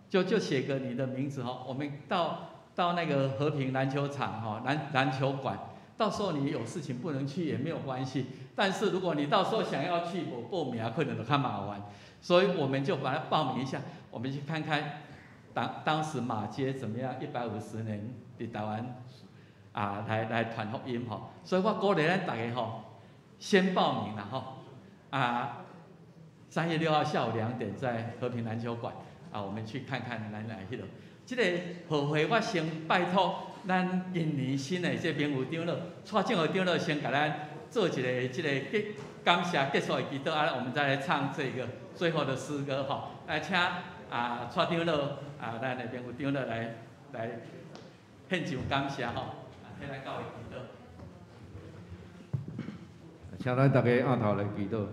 就寫個你的名字哈。我們到那個和平籃球場哈，籃球館，到時候你有事情不能去也沒有關係。但是如果你到時候想要去，我報名可能都較麻煩，所以我們就把它報名一下，我們去看看當時馬偕怎麼樣，150年佇台灣啊來傳福音吼。所以我鼓勵咱大家吼，先報名啦吼啊。3月6號下午2點，在和平籃球館啊，我們去看看咱來彼個。這個後會我先拜託咱今年新的這名誉長老，蔡正和長老先共咱做一個這個結感謝結束的祈禱，啊，我們再來唱這個最後的詩歌吼。來請啊蔡長老啊，咱的名譽長老來獻上感謝吼，啊，替咱教會祈禱。請咱大家按頭來祈禱。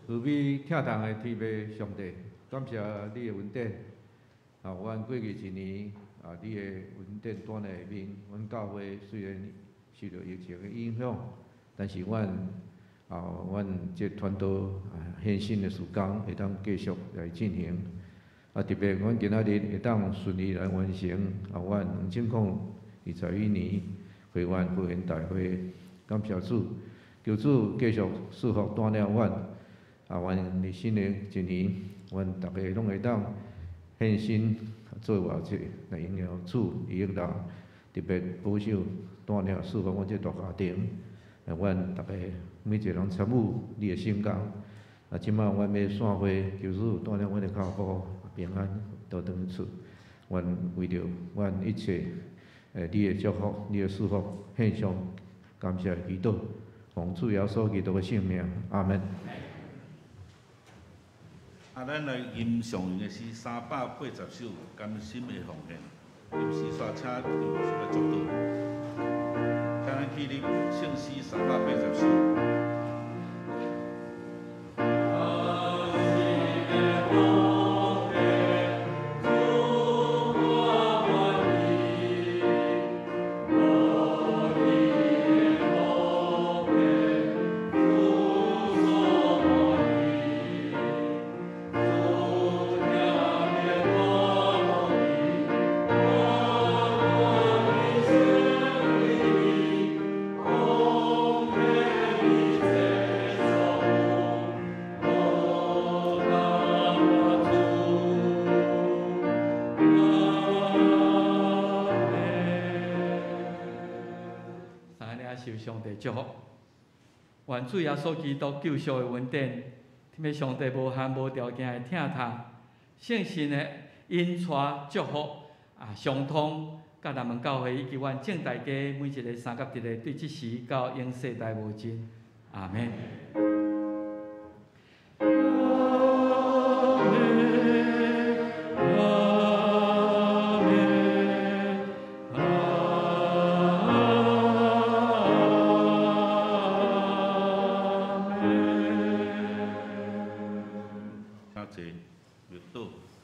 慈悲疼痛的天父上帝，感謝你的恩典。啊，阮過去一年啊，你的恩典帶來面，阮教會雖然受到疫情的影響，但是阮啊，阮這傳道啊獻身的事工會當繼續來進行。啊，特別阮今仔日會當順利來完成啊，阮2021年會員會員大會，感謝主，求主繼續賜福帶領阮。啊，願佇新的一年，阮逐家攏會當獻身做偌濟來榮耀主，伊的人特別保守帶領賜福阮這大家庭，阮逐家每一個人參與你的聖工。啊，這擺阮欲散會，求主帶領阮的腳步平安倒轉去厝。阮為著阮一切，你的祝福、你的賜福，獻上感謝的祈禱，奉主耶穌基督的聖名，阿門。啊，咱來吟上用的詩380首，甘心的奉獻。吟詩煞請張牧師來祝禱，請咱起立聖詩380首。上帝祝福，願主耶穌基督救贖的恩典，天父上帝無限無條件的疼痛，聖神的引帶祝福啊，相通，佮南門教會以及阮眾大家每一個三甲一个，對這時到永世代無盡，阿們。阿坐默禱。